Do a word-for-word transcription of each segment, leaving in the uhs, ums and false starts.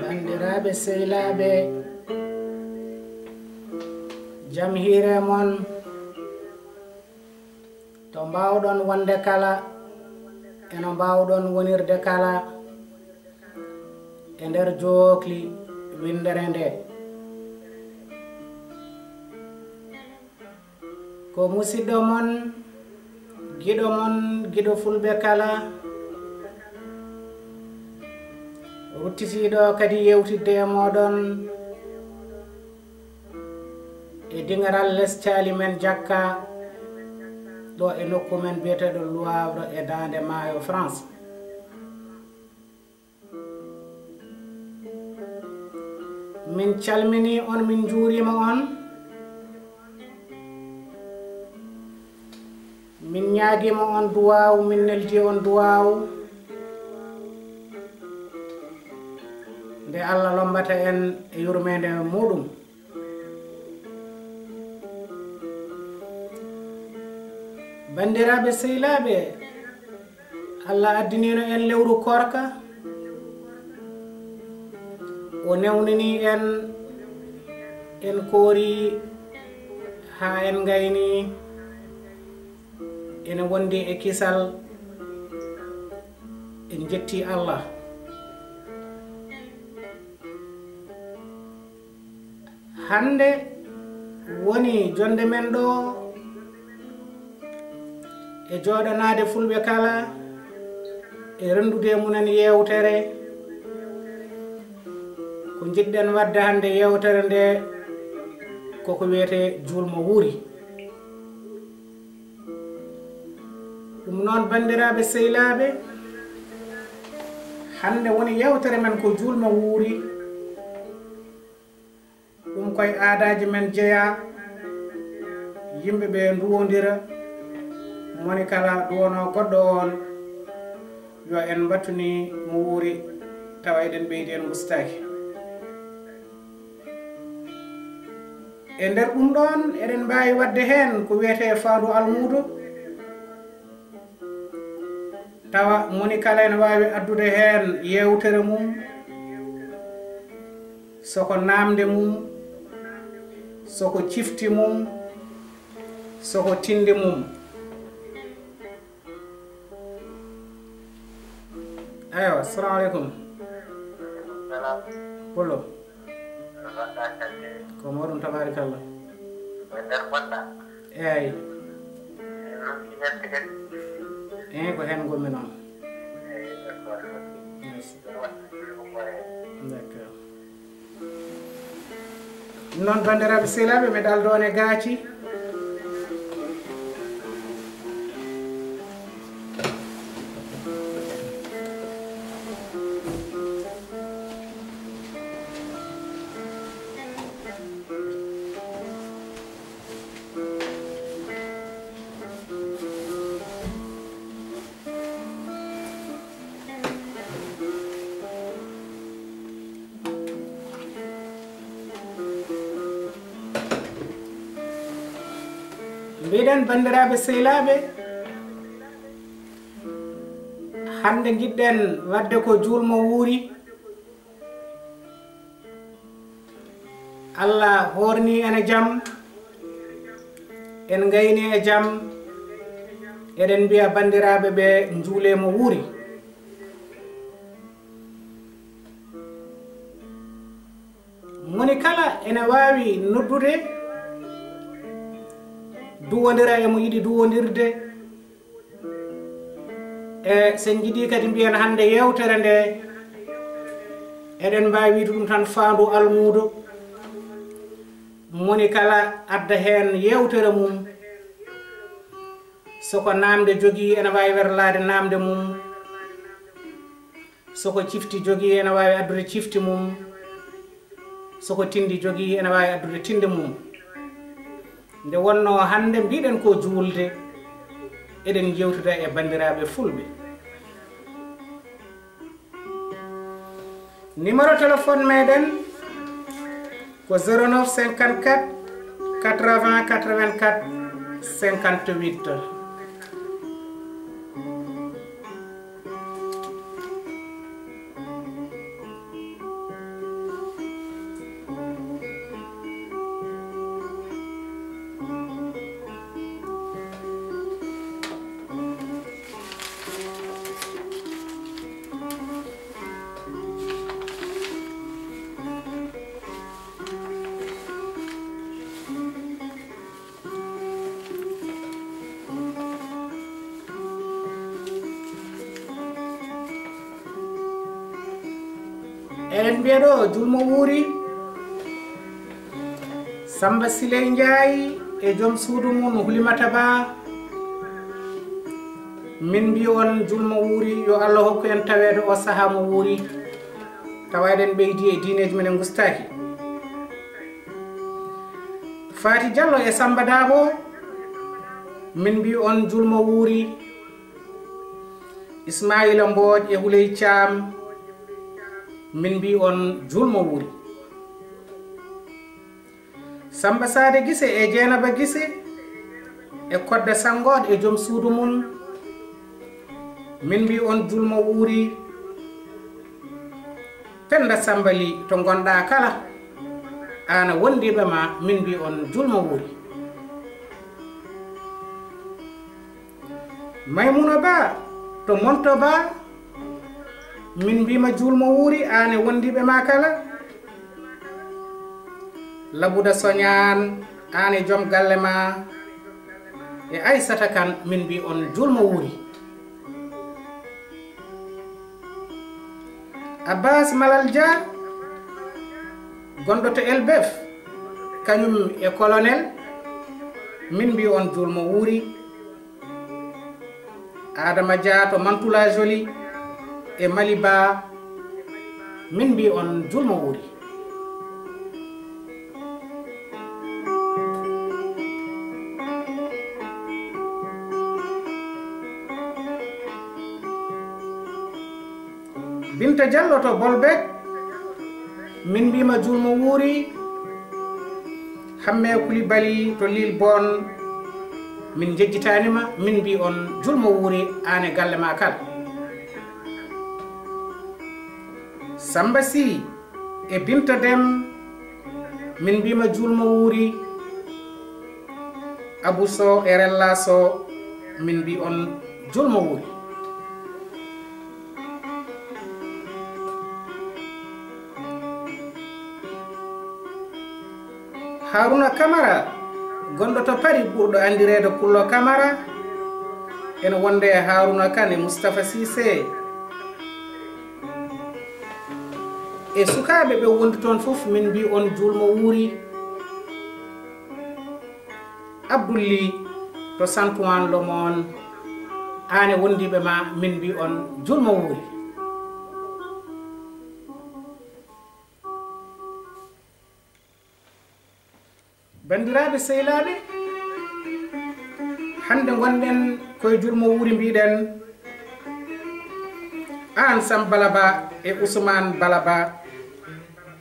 Banndiraaɓe sehilaaɓe, jam hiire mon. To mbaawɗon wonde kala, e no mbaawɗon wonirde kala e nder jookli winndere nde. Ko musidɗo mon, giɗo mon, giɗo fulɓe kala, ruttitiiɗo kadi yewtidde e mooɗon e diŋaral les caali men Jakka, ɗo e nokku men biyeteeɗo Louvre e daande maayo France. Min calminii on, min njuuriima on, min ñaagiima on duwaawu, min neldii on duwaawu, nde Allah lommbata en e yurmeende muuɗum. Banndiraaɓe sehilaaɓe, Allah addiniino en lewru koorka, o newnini en, en koori haa en ngayni, ene wondi e kisal, en njetti Allah. Hannde woni jonnde men ɗo e jooɗanaade fulɓe kala e renndude e mumen yeewtere. Ko njiɗɗen waɗde hannde yeewtere nde koko wiyetee juulmo wuuri. Ɗum noon, banndiraaɓe sehilaaɓe, hannde woni yeewtere men ko juulmo wuuri. Ɗum koye aadaaji men jeyaa, yimɓe ɓe nduwondira, moni kala duwonoo goɗɗo oon, yo en mbattu ni mo wuuri, tawa eɗen ɓeydi en ustaaki. E nder ɗum ɗoon, eɗen mbaawi waɗde heen ko wiyetee faandu almuudo, tawa moni kala ene waawi addude heen yeewtere mum, soko naamnde mum, soko cifti mum, soko tinde mum. Eywa, assalamu aleykum. Salam. Pullo. No mbaɗɗa, Kante? Ko mawɗum, tabaarakallah. Ko e nder mbaɗɗa? Eey. Eey, ko heen ngonmi noon. Eey, d'accord. Merci. D'accord. Noon, banndiraaɓe sehilaaɓe, mi ɗaldo on e gaaci. Mbiɗen, banndiraaɓe sehilaaɓe, hannde njiɗɗen waɗde ko juulmo wuuri. Allah hoorni en e jam, en ngayni e jam, eɗen mbiya banndiraaɓe ɓe njuulee mo wuuri. Moni kala ene waawi noddude, duwondira e mo yiɗi duwondirde. E sen njiɗi kadi mbiyen hannde yeewtere nde, eɗen mbaawi wiide ɗum tan faandu almuudo. Moni kala adda heen yeewtere mum. So ko naamnde jogii, ene waawi werlaade naamnde mum. So ko cifti jogii, ene waawi addude cifti mum. So ko tinndi jogii, ene waawi addude tinndi mum. Nde wonnoo hannde mbiɗen ko juulde, eɗen njeewtida e banndiraaɓe fulɓe. Numéro téléphone meɗen ko zéro neuf cinquante-quatre quatre-vingts quatre-vingt-quatre cinquante-huit. Eɗen mbiya ɗo, julmo wuuri, Samba Siley Njaay e joom suudu mum Hulimata Ba. Min mbi on, julmo wuuri, yo Allah hokku en taweede o sahaa mo wuuri, tawa eɗen ɓeydi e diineeji men en ngustaaki. Faati Jallo e Samba Daabo, min mbi on, julmo wuuri. Ismaila Mbooj e Huley Caam, min mbi on, julmo wuuri. Samba Saade Gise e Jeenaba Gise e Kodda Sanngoot e joom suudu mum, min mbi on, julmo wuuri. Pennda Samba Lih, to ngonɗaa kala, aan e wondiiɓe ma, min mbi on, julmo wuuri. Maymuna Ba to Monto Ba, min mbima julmo wuuri, aan e wondiiɓe ma kala. Labuda Soñaan, aan e joom galle ma, e Aysata Kan, min mbi on, julmo wuuri. Abbas Malal Dia, gonɗo to Elbef, kañum e Colonel, min mbi on, julmo wuuri. Adama Dia to Mantoula Jolie e Mali Ba, min mbi on, julmo wuuri. Binta Jallo to Bolbek, min mbima julmo wuuri. Hamme Kulibali to Lille Bonn, min njejjitaani ma, min mbi on, julmo wuuri, aan e galle ma kala. Samba Sy e Binta Dem, min mbima julmo wuuri. Abou Sow e Rella Sow, min mbi on, julmo wuuri. Haruna Kamara, gonɗo to Paris, ɓurɗo anndireede Pullo Kamara, ene wonde e Haruna Kane, Moustapha Cissé. E sukaaɓe ɓe wondi toon fof, min mbi on, julmo wuuri. Abdoul Ly to Saint-Ouen le Monde, aan e wondiiɓe ma, min mbi on, julmo wuuri. Banndiraaɓe sehilaaɓe, hannde ngonɗen koye julmo wuuri, mbiɗen aan Sam Balaba e Ousmane Balaba,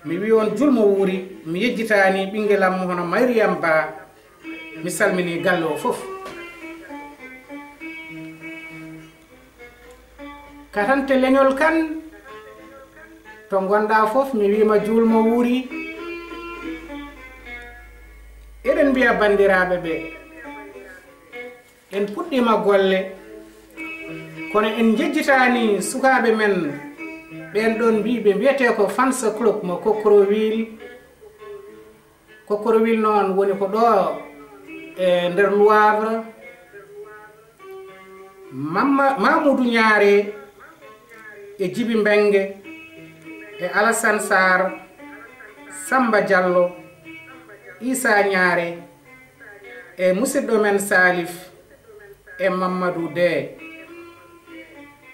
mi wi on julmo wuuri, mi yejjitaani ɓinngel am hono Mayriyam Ba, mi salmini galle o fof. Katante leñol kan, to ngonɗaa fof, mi wiima julmo wuuri. Eɗen mbiya banndiraaɓe ɓe, en puɗɗiima golle, kono en njejjitaani sukaaɓe men ɓeen ɗoon mbiiɓe mbiyetee ko fans club mo Kokorowil. Kokorowil noon woni ko ɗo e nder Loire. Mamma-, Mamoudou Niaré e Djiby Mbengue e Alassane Sarr, Samba Diallo, Isa Ñaare e musidɗo men Salif e Mamadou De.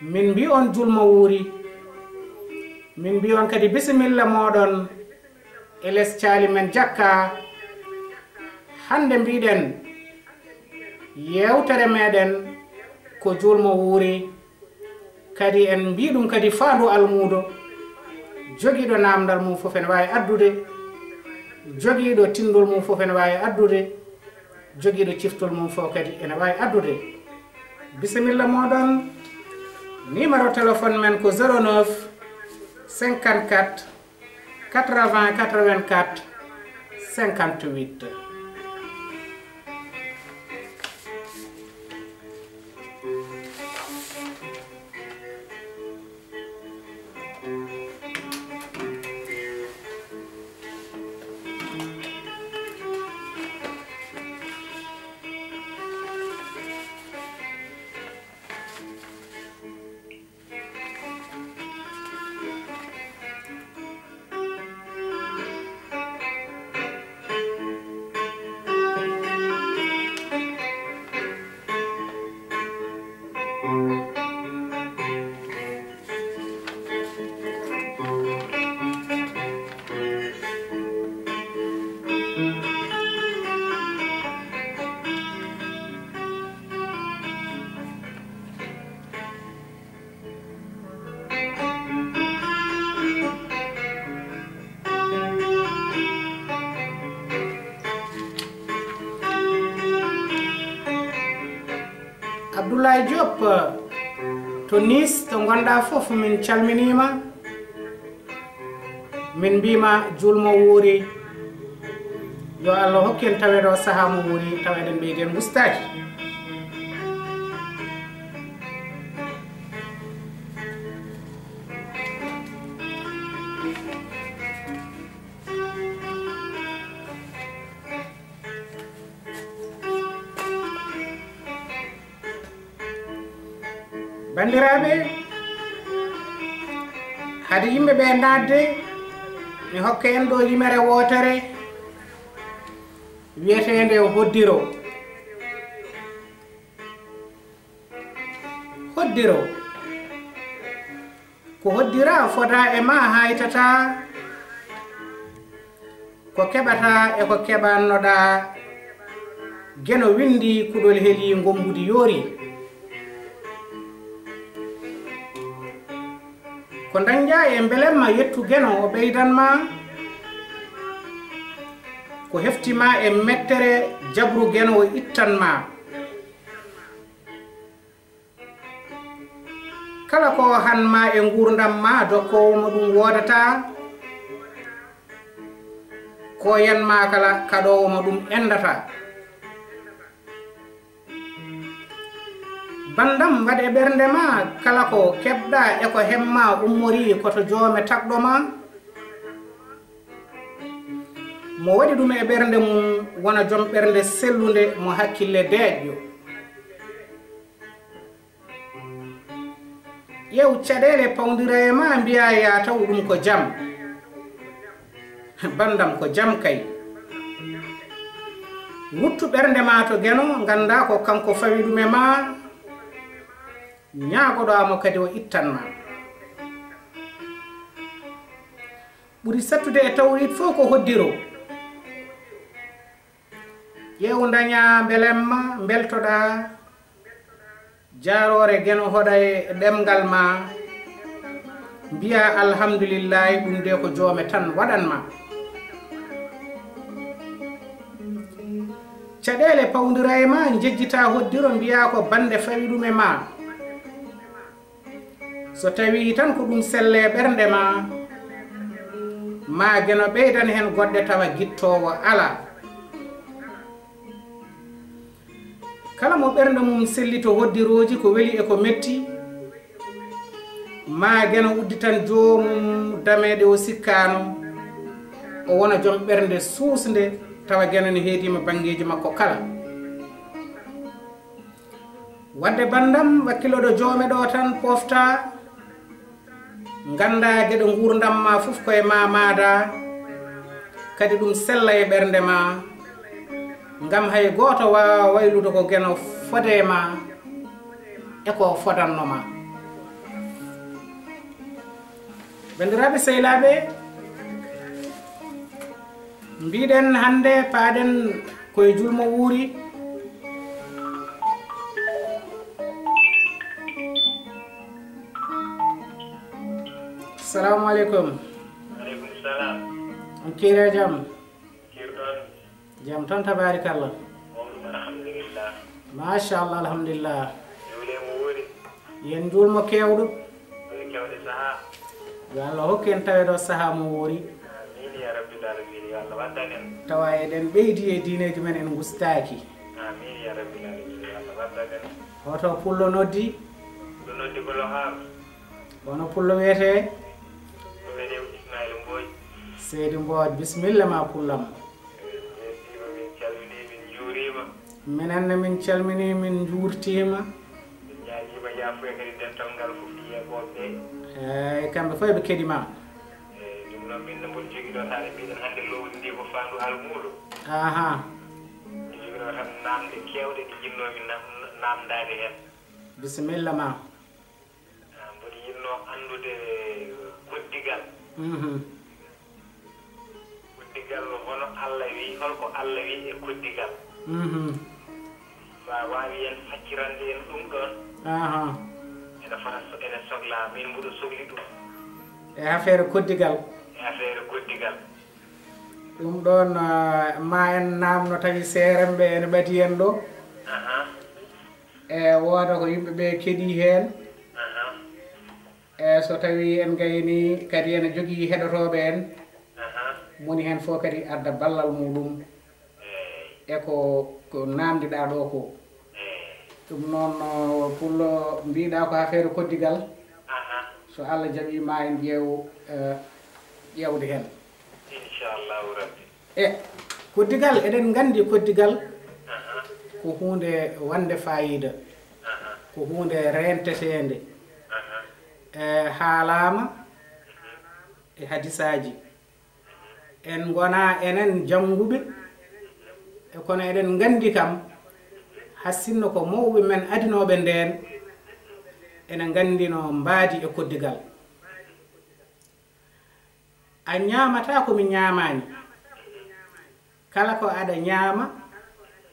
Min mbi on julmo wuuri. Min mbi on kadi bisimilla mooɗon e les caali men Jakka. Hannde mbiɗen yeewtere meɗen ko julmo wuuri. Kadi en mbi ɗum kadi faandu almuudo. Jogiiɗo naamndal mum fof ene waawi addude. Jogiiɗo tinndol mum fof ene waawi addude. Jogiiɗo ciftol mum fof kadi ene waawi addude. Bisimilla mooɗon. Numéro téléphone men ko zéro neuf cinquante-quatre quatre-vingts quatre-vingt-quatre cinquante-huit. Abdoulaye Diop to Nice, to ngonɗa fof, min calminima. Min mbima julmo wuuri. Yo Allah hokku en taweede o saha mo wuuri, tawa eɗen ɓeydi en gustaaji. Banndiraaɓe, hade yimɓe ɓe naatde, mi hokka en ɗo yimere wootere wiyeteende Hoddiro. Hoddiro. Ko hoddira fodaa e ma haytata, ko keɓata e ko keɓannoɗa. Geno winndi, kuɗol heli, ngommbudi yoori. Ko dañƴa e mbelemma yettu Geno o ɓeydan ma, ko hefti ma e mettere jabru Geno o ittan ma. Kala ko han ma e nguurndam ma, dokkoowo mo ɗum woodata, ko yan ma kala kaɗoowo mo ɗum enndata. Banndam, waɗ e ɓernde ma kala ko keɓɗa e ko hemma ummori ko to joome tagɗo ma. Mo waɗi ɗum e ɓernde mum wona joom ɓernde sellunde mo hakkille deeƴƴo. Ƴeew caɗeele pawndira e ma, mbiya ya taw ɗum ko jam. Banndam, ko jam kay. Ruttu ɓernde ma to Geno, ngannda ko kanko fawi ɗum e ma, ñaagoɗa mo kadi o ittan ma. Ɓuri sattude e tawriid fof ko hoddiro. Ƴeew daña mbelemma, mbeltoɗa. Jaaroore Geno hoɗa e ɗemngal ma, mbiya alhamdulillahi, ɗum de ko joome tan waɗan ma. Caɗeele pawndira e ma, njejjita hoddiro, mbiya ko bannde fawi ɗum e ma. So tawii tan ko ɗum selle ɓernde ma, ma Geno ɓeydan heen goɗɗe tawa gittoowo alaa. Kala mo ɓernde mum selli to hoddirooji ko weli e ko metti, ma Geno udditan joomum dameeɗe o sikkaano, o wona joom ɓernde suusnde, tawa Geno ne heediima banngeeji makko kala. Wadde banndam, wakkiloɗo joome ɗo tan pofta, ngannda geɗe nguurndam ma fof koye ma maada. Kadi ɗum sella e ɓernde ma, ngam hay gooto waawaa waylude ko geno fodee ma e ko fodanno ma. Banndiraaɓe sehilaaɓe, mbiɗen hannde paaɗen koye julmo wuuri. Assalamu aleykum. Aleykum salam. On kiire jam? Kiirɗon? Jam tan, tabaarikalla. Mawɗum, alhamdulillah. Machallah, alhamdulillah. Dewle mo wuuri. Yen njuulmo keewɗo. Woni kewɗe sahaa. Yo Allah hokku en taweede o sahaa mo wuuri. Amiin ya rabbil aalamiin, yo Allah waddan en. Tawa eɗen ɓeydi e diineeji men, en ngustaaki. Amiin ya rabbil aalamiin, yo Allah waddan en. Hoto pullo noddi? Ɗo noddi ko Lohaar. Kono pullo wiyetee? Ko wiyetee ko Ismaila Mbooj. Seydi Mbooj, bisimilla ma pullam. Min calminii, min njuuriima. Minen ne min calminii, min njuurtiima. Min ñaagiima yaafuya kadi dental ngal fof yeeɓooɓe ɓe. Eey, kamɓe fof eɓe keɗii ma. Eey, ɗum noon min ne mboɗo jogii ɗo, taade mbiɗen hannde lowdi ndi ko faandu almuudo. Aha. Min jogii ɗo tan naamnde keewɗe ɗe njinnoomi nam-, naamndaade heen. Bisimilla ma. Ah, mboɗo yiɗnoo anndude koddigal. Mhm. Koddigal, hono Allah wi, holko Allah wi e koddigal? Mhm. So a waawi en faccirande en ɗum ɗoon. Aha. Ene fota so-, ene soklaa, min mboɗo sokli ɗum. E affaire koddigal? E affaire koddigal. Ɗum ɗoon, ah, ma en naamno tawi seeremɓe ene ɓadii en ɗo. Aha. E wooda ko yimɓe ɓe keɗii heen. Aha. E so tawii en ngaynii kadi ene jogii heɗotooɓe en. Aha. Moni heen fof kadi adda ballal muɗum. Eey. E ko, ko naamndiɗaa ɗo ko. Eey. Ɗum noon, no pullo mbiɗa ko affaire koddigal. Aha. So Allah jaɓii ma en ƴeew, eh, ƴeewde heen. Inchallahu Rabbi. E koddigal, eɗen nganndi koddigal, aha, ko huunde wande faayiida, aha, ko huunde reenteteende. Aha. E haalaama, mhm, e hadisaaji. En ngonaa enen jannguɓe, e kono eɗen nganndi kam, hay sinno ko mawɓe men adinooɓe ndeen, ene nganndino mbaadi e koddigal. A ñaamataa ko mi ñaamaani. Kala ko aɗa ñaama,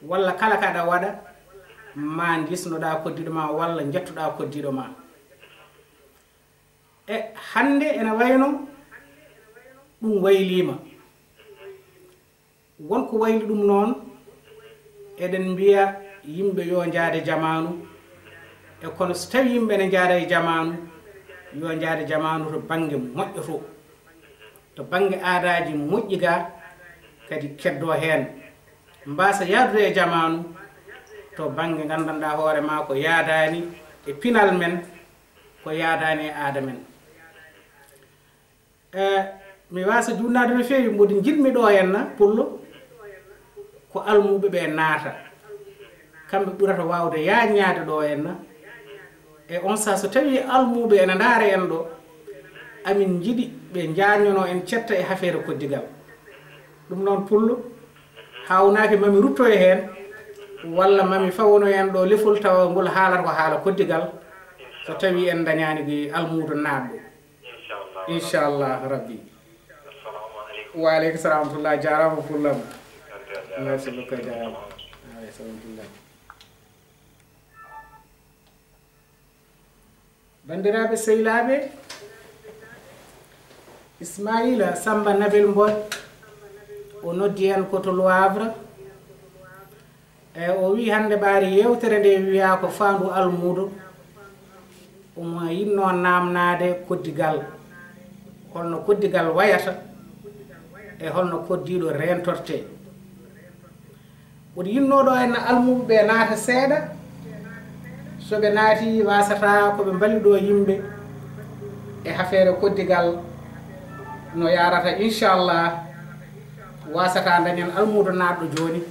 walla kala ko aɗa waɗa, ma ndisnoɗaa koddiiɗo ma, walla njettoɗaa koddiiɗo ma. E hannde ene wayno ɗum wayliima. Won ko wayli ɗum noon, eɗen mbiya yimɓe yo njaade jamaanu, e kono so tawii yimɓe ene njaada e jamaanu, yo njaade jamaanu to bannge moƴƴo to, to bannge aadaaji moƴƴi ga, kadi keddoo heen, mbaasa yahdude e jamaanu, to bannge nganndanɗaa hoore maa ko yahdaani e pinal men, ko yahdaani e aada men. E, mi waasa juutnaade no feewi, mboɗo njiɗmi ɗo henna, pullo, ko almuuɓe ɓe naata. Kamɓe ɓurata waawde yaajnaade ɗo henna. E on saha, so tawii almuuɓe ene ndaara en ɗo, amin njiɗi ɓe njaajnonoo en cetta e hafeere koddigal. Ɗum noon, pullo, haawnaaki mami rutto e heen, walla mami fawono en ɗo lefol tawa ngol haalata ko haala koddigal, so tawii en ndañaani almuudo naatɗo. Inchallah. Inchallah Rabbi. Assalamu aleykum. Wa aleykum salam wa rahmatullah. Jaaraama pullam. Merci beaucoup, jaaraama. Wa aleykum salam wa rahmatullah. Banndiraaɓe sehilaaɓe, Ismaila Samba Nabel Mbodj, o noddi en ko to Le Havre. E, o wii hannde ɓaari yeewtere nde wiyaa ko faandu almuudo. Omo yiɗnoo naamnaade koddigal, holno koddigal wayata e holno koddiiɗo reentortee. Mboɗo yiɗnoo ɗo henna almuuɓe ɓe naata seeɗa, so ɓe naatii, waasataa ko ɓe mballidoo yimɓe e hafeere koddigal no yaarata, inchallah, waasataa dañen almuudo naatɗo jooni.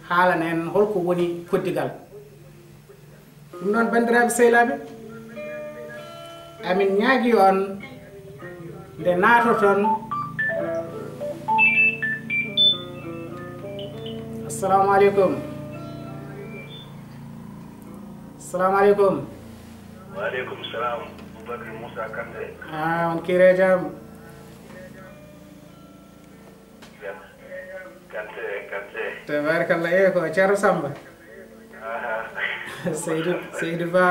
Haalana en holko woni koddigal. Ɗum noon, banndiraaɓe sehilaaɓe, amin ñaagii on nde naatoton, Assalamu aleykum. Assalamu aleykum. Wa aleykum salam. Aboubacry Moussa Kanté. Ah, on kiire jam. Kanté, Kanté. Tabarakallah, e ko Ceerno Samba. Aha. Seydi, Seydi Ba.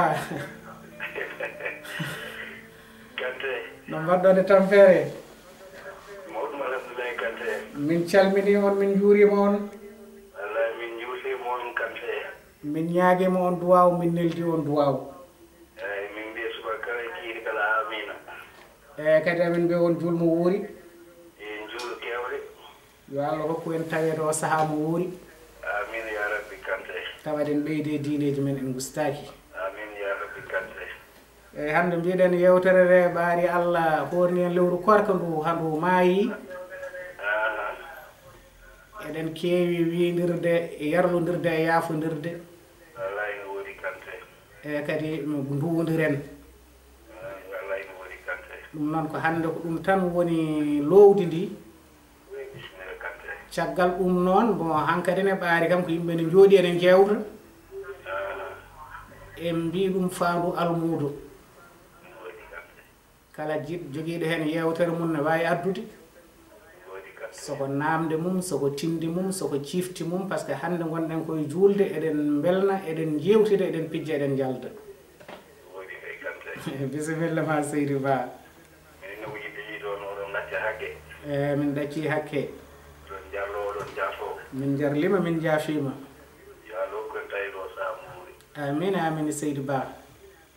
Kanté. No mbaɗɗon e tampere? Mawɗum, alhamdulillahi, Kanté. Min calmini on, min njuurima on. Wallahi, min njuurima on, Kanté. Min ñaagima on duwaaw, min neldi on duwaaw. Eyi, min mbiya subaka kala e kiiri kala, amina. Eyi, kadi amin mbiya on juul mo wuuri. E juul kewɗe. Yo Allah hokku en taweede o sahaa mo wuuri. Amin ya rabbi, Kanté. Tawa eɗen ɓeyde diineeji men, en ngustaaki. Amin ya rabbi, Kanté. Eyi, hannde mbiɗen yewtere nde ɓaari Allah hoorni en lewru koorka ndu, haa ndu maayi. Aha. Eɗen keewi wiindirde, yarlondirde e yaafondirde. Wallahi no woodi, Kanté. E kadi nduwondiren. Wallahi no woodi, Kanté. Ɗum noon ko hannde ko ɗum tan woni loowdi ndi. Bisimilla, Kanté. Caggal ɗum noon, bon, hankadi ne ɓaari kam ko yimɓe ne njooɗi ene njeewta. Ah. En mbii ɗum faandu almuudo. No woodi, Kanté. Kala jiɗ-, jogiiɗo heen yeewtere mum ne waawi addude. Soko naamnde mum, soko tindi mum, soko ciifti mum, par ce que hannde ngonɗen koye juulde, eɗen mbelna, eɗen njeewtida, eɗen pijja, eɗen njalda. Bisimilla ma, Seydi Ba. Minen ne ko yiɗde yiide on, oɗon ngacca hakke. Eyi, min ɗaccii hakke. Oɗon njarlo, oɗon njaafo. Min njarlima, min njaafiima. Yo Allah hokku en taweede o sahaa mo wuuri. Amiin, amiin, Seydi Ba.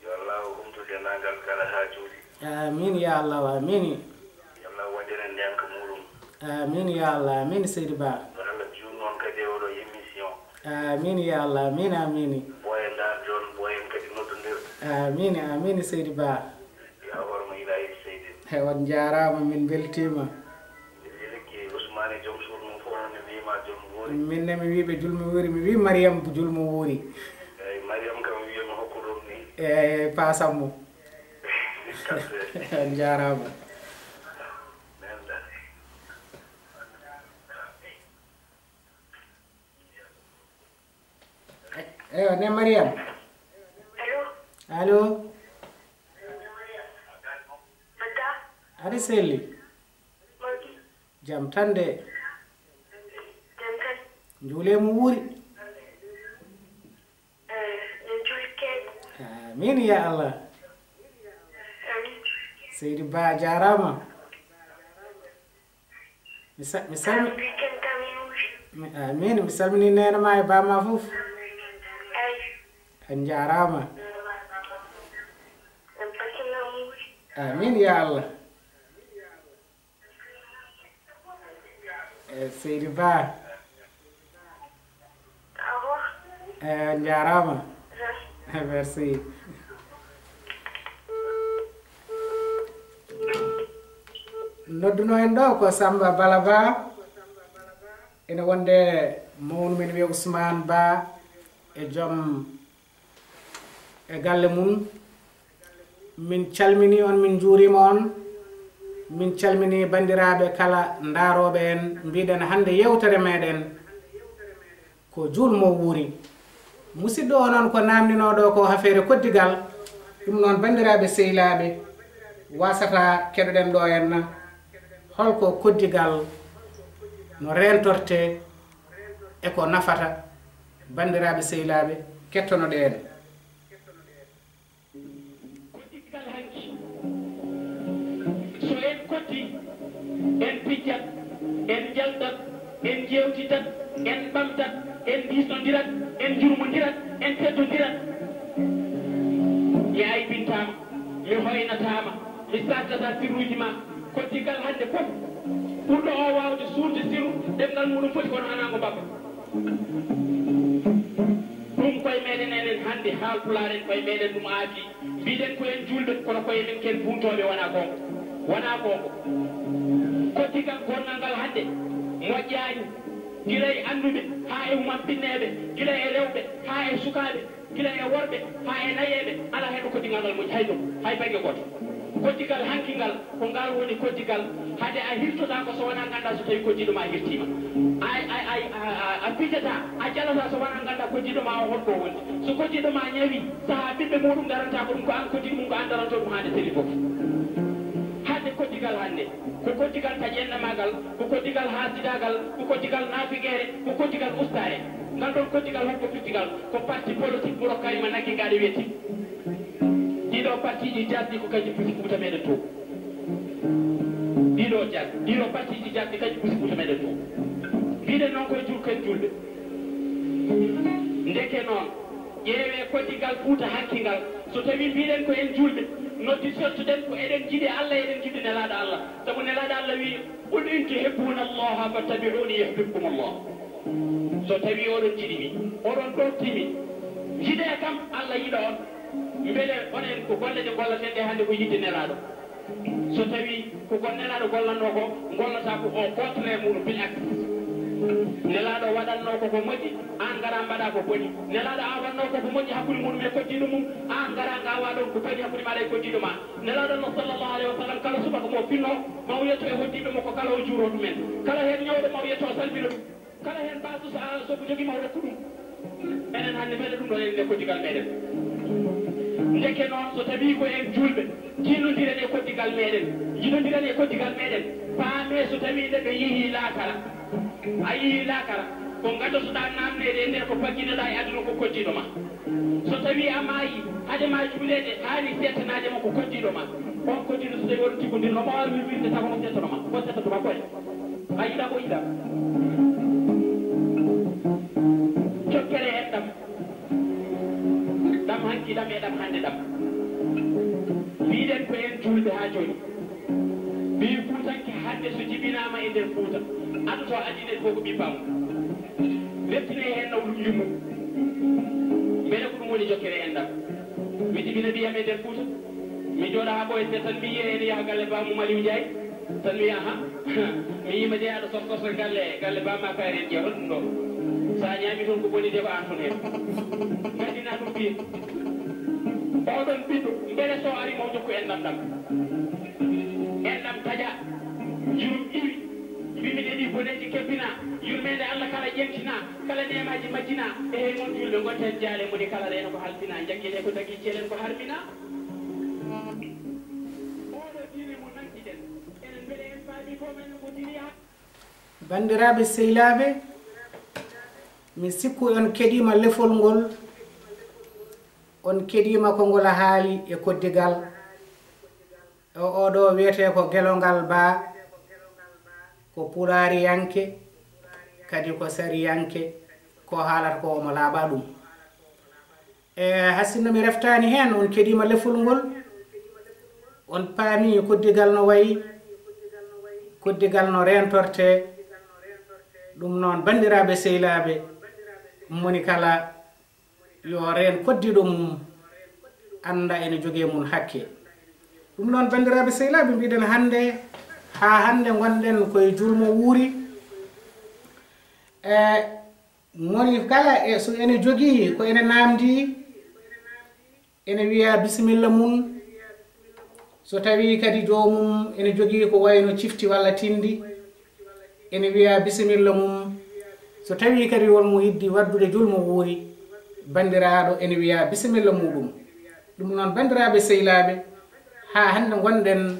Yo Allah humtu denndaangal kala haajuuji. Amiin, ya Allah, amiin. Yo Allah waɗan en ndeenka muuɗum. Amiin, ya Allah, amiin, Seydi Ba. Yo Allah juutnu on kadi e oɗo émission. Amiin, ya Allah, amiin, amiin. Ɓooyen ndaarde on, ɓooyen kadi noddondirde. Amiin, amiin, Seydi Ba. Yo horma Ilaahi Seydi. He, on njaaraama, min mbeltiima. Min ne mi wii ɓe julmo wuuri, mi wii Mariam ko julmo wuuri. Eyi, Mariam kam wiya mi hokku ɗum ni. Eyi, paasam mo. On njaaraama. Eywa, ne Mariam. Allo. Allo. Mata. Aɗa selli? Mawɗi. Jam tan de. Jam tan. Njuule mo wuuri. Eh, yo juul keeɗ. Amiin ya Allah. Amiin. Seydi Ba, jaaraama. Mi sa-, mi salmi-, Amiin. Mi, amiin. Mi salmini neene ma e ba ma fof. Eyi. On njaaraama. En mbeltanaama. Amiin ya Allah. Eh, Seydi Ba. Awo. Eh, on njaaraama. Eh. Merci. Nodduno en ɗo ko Samba Bala Ba. Ene wonde mawnu men wiye Ousmane Ba e joom e galle mum. Min calminii on, min njuuriima on. Min calminii banndiraaɓe kala ndaarooɓe en. Mbiɗen hannde yeewtere meɗen ko juul mo wuuri. Musidɗo o noon ko naamndinooɗo ko afeere koddigal. Ɗum noon, banndiraaɓe sehilaaɓe, wasata keɗoɗen ɗo henna holko koddigal no reentortee e ko nafata. Banndiraaɓe sehilaaɓe, kettonoɗen. Koddigal hanki, so en koddii, en pijjat, en njaltat, en njeewtidat, en ɓamtat, en diisnondirat, en njurmondirat, en teddondirat. Mi aybintaama, mi hoynataama, mi sartataa sirruuji ma. Koddigal hannde fof, ɓurɗo o waawde suurde sirru, ɗemngal muuɗum foti kono alaa ngo mbabba. Ɗum koye meɗen enen hannde, Haalpulaar en, koye meɗen ɗum aadii. Mbiɗen ko en juulɓe, kono koye men ken buntooɓe, wonaa goonga. Wonaa goonga. Koddigal gonngal ngal hannde moƴƴaani, gila e annduɓe haa e humampinneeɓe, gila e rewɓe haa e sukaaɓe, gila e worɓe haa e nayeeɓe, alaa heen ɗo koddigal ngal moƴƴi hay ɗo, hay bannge gooto. Koddigal hanki ngal, ko ngal woni koddigal. Hade a hirtotaako so wonaa nganndaa so tawii koddiiɗo ma hirtiima. A, a, a, a, a, a pijataa, a jalataa so wonaa nganndaa koddiiɗo ma o holko woni. So koddiiɗo ma ñawi, sahaa ɓiɓɓe muuɗum darantaako ɗum, ko aan koddiiɗo mum, ko aan darantoo ɗum haa nde seli fof. Hade koddigal hannde, ko koddigal taƴ-enɗamaagal, ko koddigal haasidaagal, ko koddigal naafigeere, ko koddigal ustaare. Ngal ɗoon koddigal, holko firti ngal? Ko parti politique mo rokkaani ma nagge ngaa ɗe weeti. Ɗiɗo partiiji jarɗi ko kañum pusi Fuuta meɗen to. Ɗiɗo jar-, ɗiɗo partiiji jarɗi kañum pusi Fuuta meɗen to. Mbiɗen noon koye jul-, ken julɓe. Ndeke noon, ƴeewee koddigal Fuuta hanki ngal. So tawii mbiɗen ko en julɓe, noddi sottuɗen ko eɗen njiɗi Allah, eɗen njiɗi Nelaaɗo Allah. Sabu Nelaaɗo Allah wii, "Qul in tuhibbuna Allaha fattabi'uni yuhbibkum Allah." So tawii oɗon njiɗi mi, oɗon ɗoftimi, njiɗee kam, Allah yiɗa on. Mbele onon ko golle ɗe gollaten ɗe hannde ko yiɗde Nelaaɗo? So tawii ko ko Nelaaɗo gollatnoo ko, ngollataa ko au contraire muuɗum, bil aks. Nelaaɗo waɗatnoo ko ko moƴƴi, aan ngaraa mbaɗaa ko boni. Nelaaɗo aawatnoo ko ko moƴƴi hakkunde muuɗum e koddiiɗo mum, aan ngaraa ngaawaa ɗoon ko boni hakkunde maaɗa e koddiiɗo ma. Nelaaɗo Allah sallallahu alayhi wa sallam, kala subaka mo finnoo, ma o yetto e hoddiiɓe makko, kala o juuroo ɗumen. Kala heen ñawɗo, ma o yetto o salmina ɗum. Kala heen baaso so a, so ko jogii ma o rokku ɗum. Enen hannde mbele ɗum ɗo enen e koddigal meɗen? Ndeke noon, so tawii ko en julɓe, jinnondiren e koddigal meɗen, jinnondiren e koddigal meɗen, paamee so tawii neɗɗo yehii laakara, a yehii laakara, ko ngadotoɗaa naamneede e nder ko pagginoɗaa e aduna ko koddiiɗo ma. So tawii a maayii, hade ma juuleede, haani settanaade ma ko koddiiɗo ma. On koddiiɗo, so tawii oɗon tiggondirnoo, ma waawi wirwirde tawa ko settano ma, ko settanto ma koye. A yiɗaa ko yiɗaa. Jokkere en ɗam. Ɗam hanki ɗam e ɗam hannde ɗam. Mbiɗen ko en juulɓe haa jooni. Ɓii Fuutanke hannde so jibinaama e nder Fuuta, adotoo addi nden fof ko ɓii Paamu. Leptinee heen nawɗum yummum. Mbele ko ɗum woni jokkere en ɗam. Mi jibina ɓiyam e nder Fuuta. Mi jooɗa haa ɓooya seeɗa tan mi yiya ene yaha galle Baamu Maliw Njaay. Tan mi aha, mi yima jeyaaɗo sorsorto galle, galle Bamma Kayre en ƴeewa ɗum ɗo. So a ñaami toon ko boni de ko aan toon heen. Ngaddinaa ɗum piye. Oɗon ɓiɗɗo, mbele so ari mo jokku enɗam ɗam. Enɗam taƴa, jurum iwi, mbimi ɗe ɗi boneeji kebbina, yurmeende Allah kala ƴentina, kala neemaaji majjina, e hey mon juulɓe ngonten jaale moni kala reeno ko halfina, njaggee ko dagi ceelen ko harmina. Oɗo diine mo nankiɗen. Banndiraaɓe sehilaaɓe, mi sikku on keɗiima lefol ngol, on keɗiima ko ngol haali e koddigal. O, oɗo wiyetee ko Gelongal Ba, ko pulaariyanke, kadi ko sariyanke, ko haalata ko omo laaɓa ɗum. E, haa sinno mi reftaani heen, on keɗiima lefol ngol, on paami koddigal no wayi, koddigal no reentortee, ɗum noon, banndiraaɓe sehilaaɓe, moni kala yo reen koddiiɗo mum, annda ene jogii e mum hakke. Ɗum noon, banndiraaɓe sehilaaɓe, mbiɗen hannde, haa hannde ngonɗen koye julmo wuuri. E, moni kala e so ene jogii ko ene naamndii, ene wiya bisimilla mum. So tawii kadi joomum ene jogii ko wayno cifti walla tinndi, ene wiya bisimilla mum. So tawii kadi won mo yiɗi waddude julmo wuuri, banndiraaɗo ene wiya bisimilla muuɗum. Ɗum noon, banndiraaɓe sehilaaɓe, haa hannde ngonɗen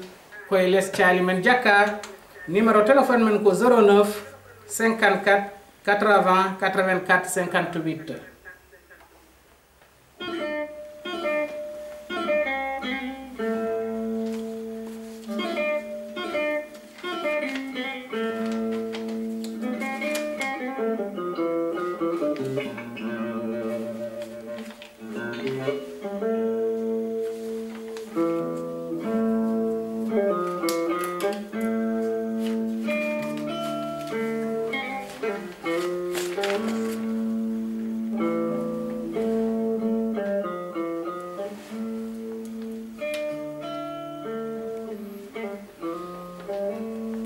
koye les caali men jakka, numéro téléphone men ko zéro neuf cinquante-quatre quatre-vingts quatre-vingt-quatre cinquante-huit.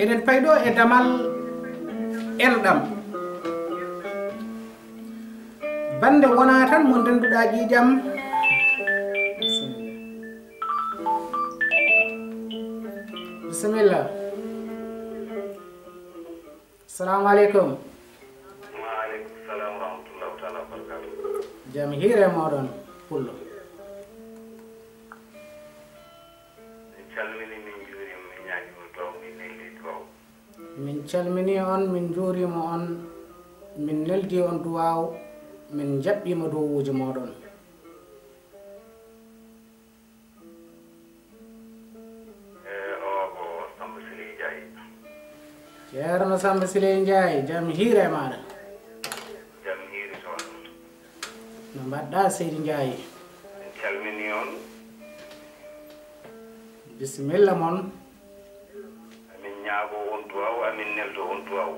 Eɗen payɗo e damal enɗam. Bannde wonaa tan mo ndennduɗaa ƴiiƴam. Aleykum. Wa aleykum salam wa rahmatullahi taala wa barakatuh. Jam hiire mooɗon, Pullo. Min calmini, min njuurima, min ñaagima duwaw, min neldi duwaw. Min calmini on, min njuurima on, min neldi on duwaw, min jaɓɓima duwawuuji mooɗon. E, o ko Samba Siley Ndiaye. Ceerno Samba Siley Ndiaye, jam hiire maaɗa. Jam hiiri toon. No mbaɗɗa, Seydi Ndiaye? Min calmini on. Bisimilla mon. Amin ñaago on duwaw, amin neldo on duwaw.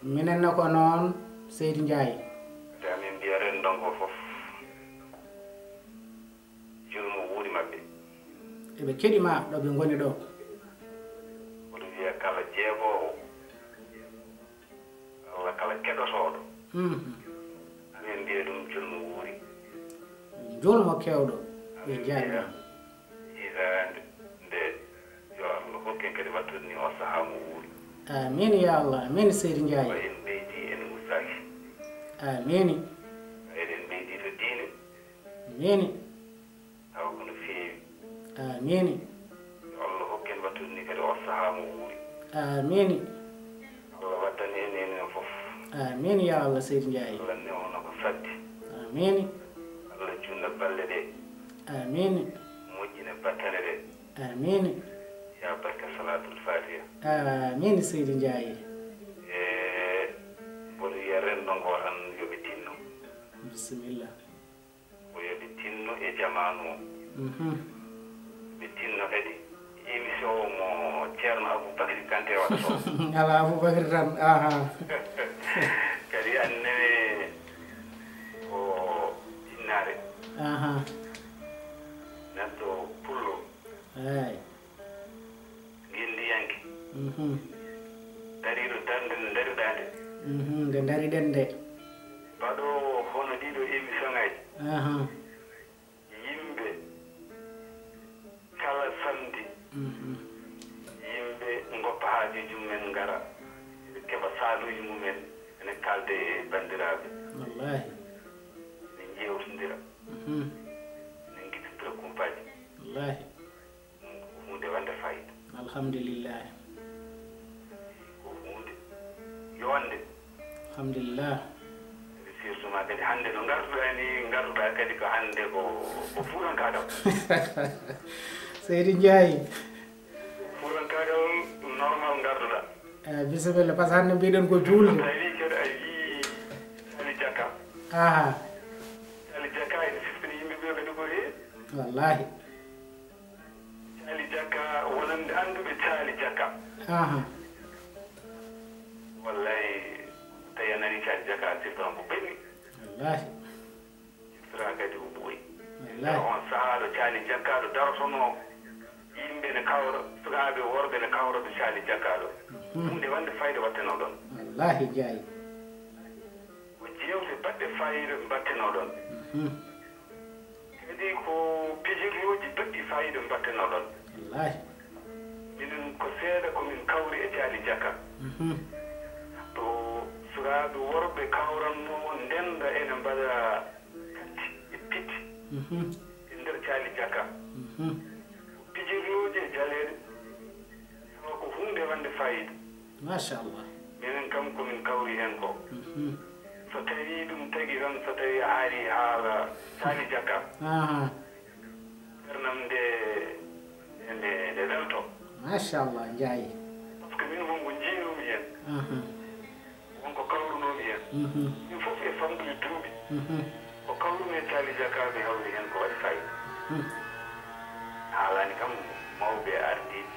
Minen ne ko noon, Seydi Ndiaye. Kadi amin mbiya renndo ngo fof. Julmo wuuri maɓɓe. Eɓe keɗi ma ɗo ɓe ngoni ɗo. Mboɗo wiya kala jeegoowo, walla kala keɗotooɗo. Mhm. Amin mbiya ɗum julmo wuuri. Julmo keewɗo, ɓe Amin njaarima. Mbiya hitaande nde, yo Allah hokken kadi wattude ni o sahaa mo wuuri. Amiin ya Allah, amiin Seydi Ndiaye. Wa en ɓeydi, en musaaki. Amiin. Eɗen ɓeydi to diine. Amiin. Tawa ko no feewi. Amiin. Yo Allah hokken wattude ni kadi o sahaa mo wuuri. Amiin. Allah waddani en, en, en fof. Amiin ya Allah, Seydi Ndiaye. Allah newna ko saddi. Amiin. Allah juutna balle ɗe. Amiin. Moƴƴina battane ɗe. Amiin. Ya barka Salatul Fatiha. Amiin, Seydi Ndiaye. E, mboɗo wiya renndo ngo tan yo ɓe tinno. Bisimilla. Ko yo ɓe tinno e jamaanu o. Mhm. Ɓe tinno kadi émission o mo Ceerno Aboubacry Kanté waɗata o. Ala Aboubacry tan, aha. Kadi an newe ko jinnaare. Aha. Neɗɗo pullo. Eey. Ngenndiyanke. Mhm. Dariiɗo darnde nde ndariɗaa nde. Mhm, nde ndariɗen nde. Baɗoowo hono ɗiɗo émission ŋaaji. Aha. Yimɓe kala samedi, mhm, yimɓe ngoppa haajuuji mumen ngara, ɓe keɓa saaluuji mumen, ene kaalda e banndiraaɓe. Wallaahi. Ene njeewtondira. Mhm. Ene ngittondira kumpaaji. Wallaahi. Ɗum ko huunde wonde fayida. Alhamdulillahi. Ko huunde yonde. Alhamdulillah. Surtout ma kadi hannde no ngarduɗaa ni, ngarduɗaa kadi ko hannde ko, ko fuurankaagal. Seydi Ndiaye. Fuurankaagal normal ngarduɗaa. Eh, bisimilla, par ce que hannde mbiɗen ko juulde. So tawi kadi a yii Caali Jakka. Aha. Caali Jakka ene siftini yimɓe ɓe kadi ko heewi. Wallahi. Caali Jakka, wonande annduɓe Caali Jakka. Aha. Wallahi, tawi a nani Caali Jakka, a siftan ko ɓenni. Wallahi. Siftan kadi ko ɓooyi. Wallahi. Nder on sahaa ɗo Caali Jakka ɗo darotonoo, yimɓe ne kawra, sukaaɓe worɓe ne kawra ɗo Caali Jakka ɗo. Mhm. Huunde wonde fayda watteno ɗon. Wallahi, Ndiaye. Ko jeewte baɗɗe faayiida mbaɗtenoo ɗon. Mhm. Kadi ko pijirlooji baɗɗi faayiida mbaɗtenoo ɗon. Wallaahi. Minen ko seeɗa ko min kawri e Caali Jakka. Mhm. To sukaaɓe worɓe kawrannoo ndennda ene mbaɗa katti e pitti. Mhm. E nder Caali Jakka. Mhm. Ko pijirlooji e jaleeɗe. Tawa ko huunde wonde faayiida. Machallah. Minen kam ko min kawri heen ko. Mhm. So tawii ɗum tagi tan, so tawii a haalii haala Caali Jakka. Aha. Ɓernam nde, nde, nde welto. Machallah, Ndiaye. Par ce que min won ko njiinoomi heen. Aha. Won ko kawrunoomi heen. Mhm. Ɗum fof e famɗude duuɓi. Mhm. Ko kawrumi e Caali Jakka mi hawri heen ko waɗi faayiida. Mhm. Haalaani kam mawɓe ardiiɓe.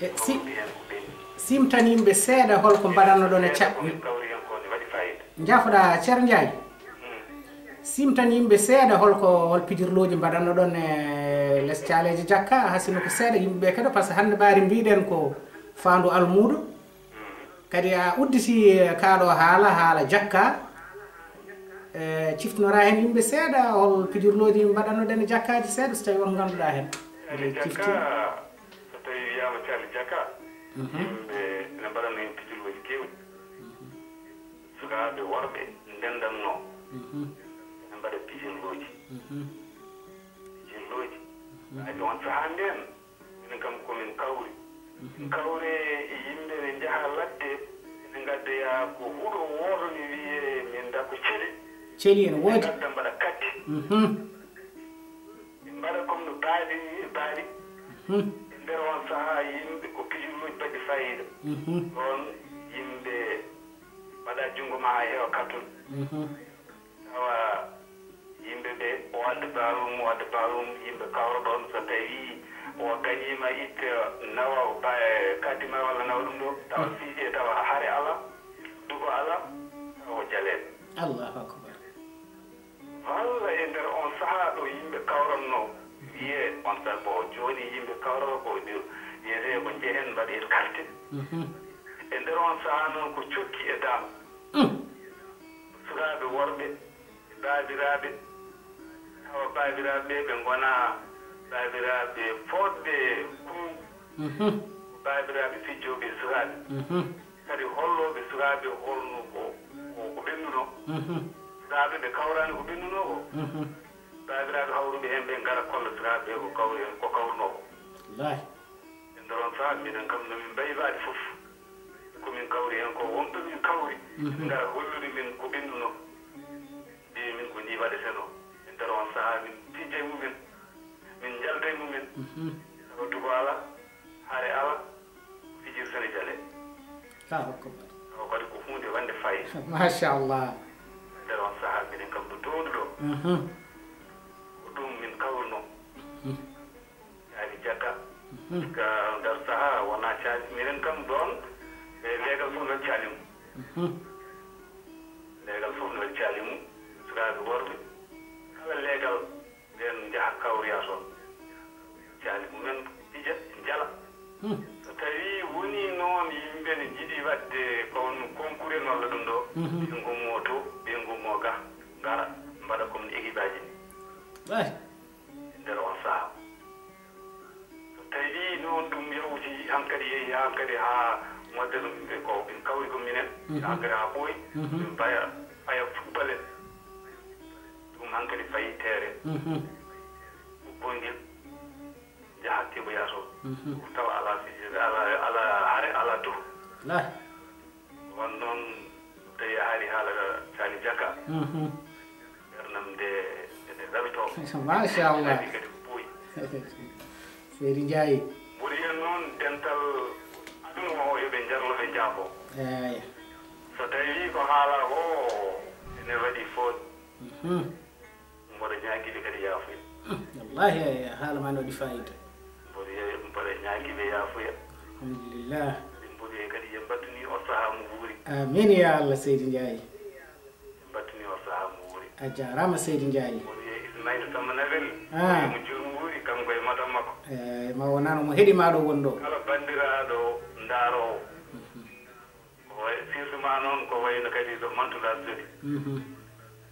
E si, mawɓe heen ko ɓenni. Simtan yimɓe seeɗa hol ko mbaɗannoɗon e seeɗa ko caɗ-, min kawri heen ko ne waɗi faayiida. Njaafoɗaa, Ceerno Ndiaye? Mm. Simtan yimɓe seeɗa hol ko, hol pijirlooji mbaɗannoɗon e les Caaleeje Jakka, hasino ko seeɗa yimɓe ɓe keɗo, par ce que hannde ɓaari mbiɗen ko faandu almuudo. Mm. Kadi a udditi, eh, kaa ɗo haala, haala jakka. Eh, ciftinora heen yimɓe seeɗa, hol pijirlooji mbaɗannoɗen e jakkaaji seeɗa, so tawii won ngannduɗaa heen. Caali Jakka, so tawii wiyaama Caali Jakka, mhm, yimɓe ene mbaɗanno heen pijirlooji keewɗi. Sukaaɓe worɓe ndenndanno, ene mbaɗa pijirlooji. Pijirlooji. Ɓaaji on sahaa ndeen, minen kam ko min kawri. Min kawri e yimɓe ne njaha ladde, ene ngaddoya ko huɗo wooto ne wiyee min da ko celi. Celi ene woodi. Ngadda mbaɗa katti. Ɓe mbaɗa comme no baaɗi ni e baaɗi. E nder on sahaa yimɓe ko pijirlooji baɗɗi faayiida. Ɗoon yimɓe mbaɗa junngo ma haa heewa kattuɗo. Tawa yimɓe ɓe o adda baalum, o adda baalum, yimɓe kawra ɗoon so tawii o gañiima itta nawa o ba-, kaddi ma walla nawa ɗum ɗo, tawa fiije tawa hare alaa, duko alaa, tawa o jaleeɗo. Allahu akbar. Walla e nder on sahaa ɗo yimɓe kawranno, wiyee on sahaa ko jooni yimɓe kawra ko wiyetee ko njehen mbaɗi heen carte. E nder on sahaa noon ko cokki e daam. Sukaaɓe worɓe, baabiraaɓe, tawa baabiraaɓe ɓe ngonaa baabiraaɓe fooɗɓe kuu, ko baabiraaɓe fijjooɓe e sukaaɓe. Kadi hollooɓe sukaaɓe holno ko, ko, ko ɓennunoo. Sukaaɓe ɓe kawraani ko ɓennunoo ko. Baabiraaɓe hawruɓe heen ɓe ngara kolla sukaaɓe ɓe ko kawri heen, ko kawrunoo ko. Wallaahi. E nder on sahaa, minen kam, no min mbayi baade fof. Ko min kawri heen ko, wonɓe min kawri, ngara hollude min ko ɓennunoo. Mbiyi min ko nii waɗetenoo. E nder on sahaa, min pijja e mumen, min njalda e mumen. Sabu duko alaa, hare alaa, fijirde ne jalee. Allahu akbar. Tawa kadi ko huunde wonde faayiida. Machallah. E nder on sahaa, minen kam, ɗo toownuɗo, ko ɗum min kawrunoo. Caali Jakka. Ka nder sahaa wonaa caali. Minen kam ɗoon, e leegal fof no waɗi caali mum. Leegal fof no waɗi caali mum. Sukaaɓe worɓe, kala leegal ɓeen njaha kawroya toon. Caali mumen pija, njala. So tawii wonii noon yimɓe ne njiɗi waɗde ko won concours en walla ɗum ɗo, ɓe ngummoo to, ɓe ngummoo ga, ngara, mbaɗa comme no équipe aji ni. E nder on sahaa. So tawii noon ɗum yawti hankadi, yehi hankadi haa modde ɗum ɓe ko ɓe kawri ko minen, hankadi haa ɓooyi, ɓe mbaya, mbaya football en. Ɗum hankadi fayi teere. Ko koyngel njaha keɓoya toon. Tawa alaa fijirde, alaa, alaa hare, alaa duko. Won noon, so tawii a haalii haala Caali Jakka, ɓernam nde ene rawitoo. Machallah. Kadi ko ɓooyi. Seydi Ndiaye. Ɓuri en noon dental aduna o, yo ɓe njarlo, ɓe njaafo. Eey. So tawii ko haala o, ene waɗi fof. Mboɗo ñaagii ɓe kadi yaafuya. Wallaahi, haala ma ne waɗi faayiida. Mboɗo ye-, mboɗo ñaagii ɓe yaafuya. Alhamdulillah. Ɓe mboɗo ye kadi, ye mbaɗtu nii o sahaa mo wuuri. Amiin, ya Allah, Seydi Ndiaye. Ɓe mbaɗtu nii o sahaa mo wuuri. A jaaraama, Seydi Ndiaye. Mboɗo ye Ismaïla Samba Nabil. Ah. Mo jur mo wuuri, kanko e madam makko. Eey, ma wonano mo heɗi ma ɗo won ɗo. Kala banndiraaɗo ndaaroowo. Ko way, surtout ma noon, ko wayno kadi ɗo Mantoulaye Zoli.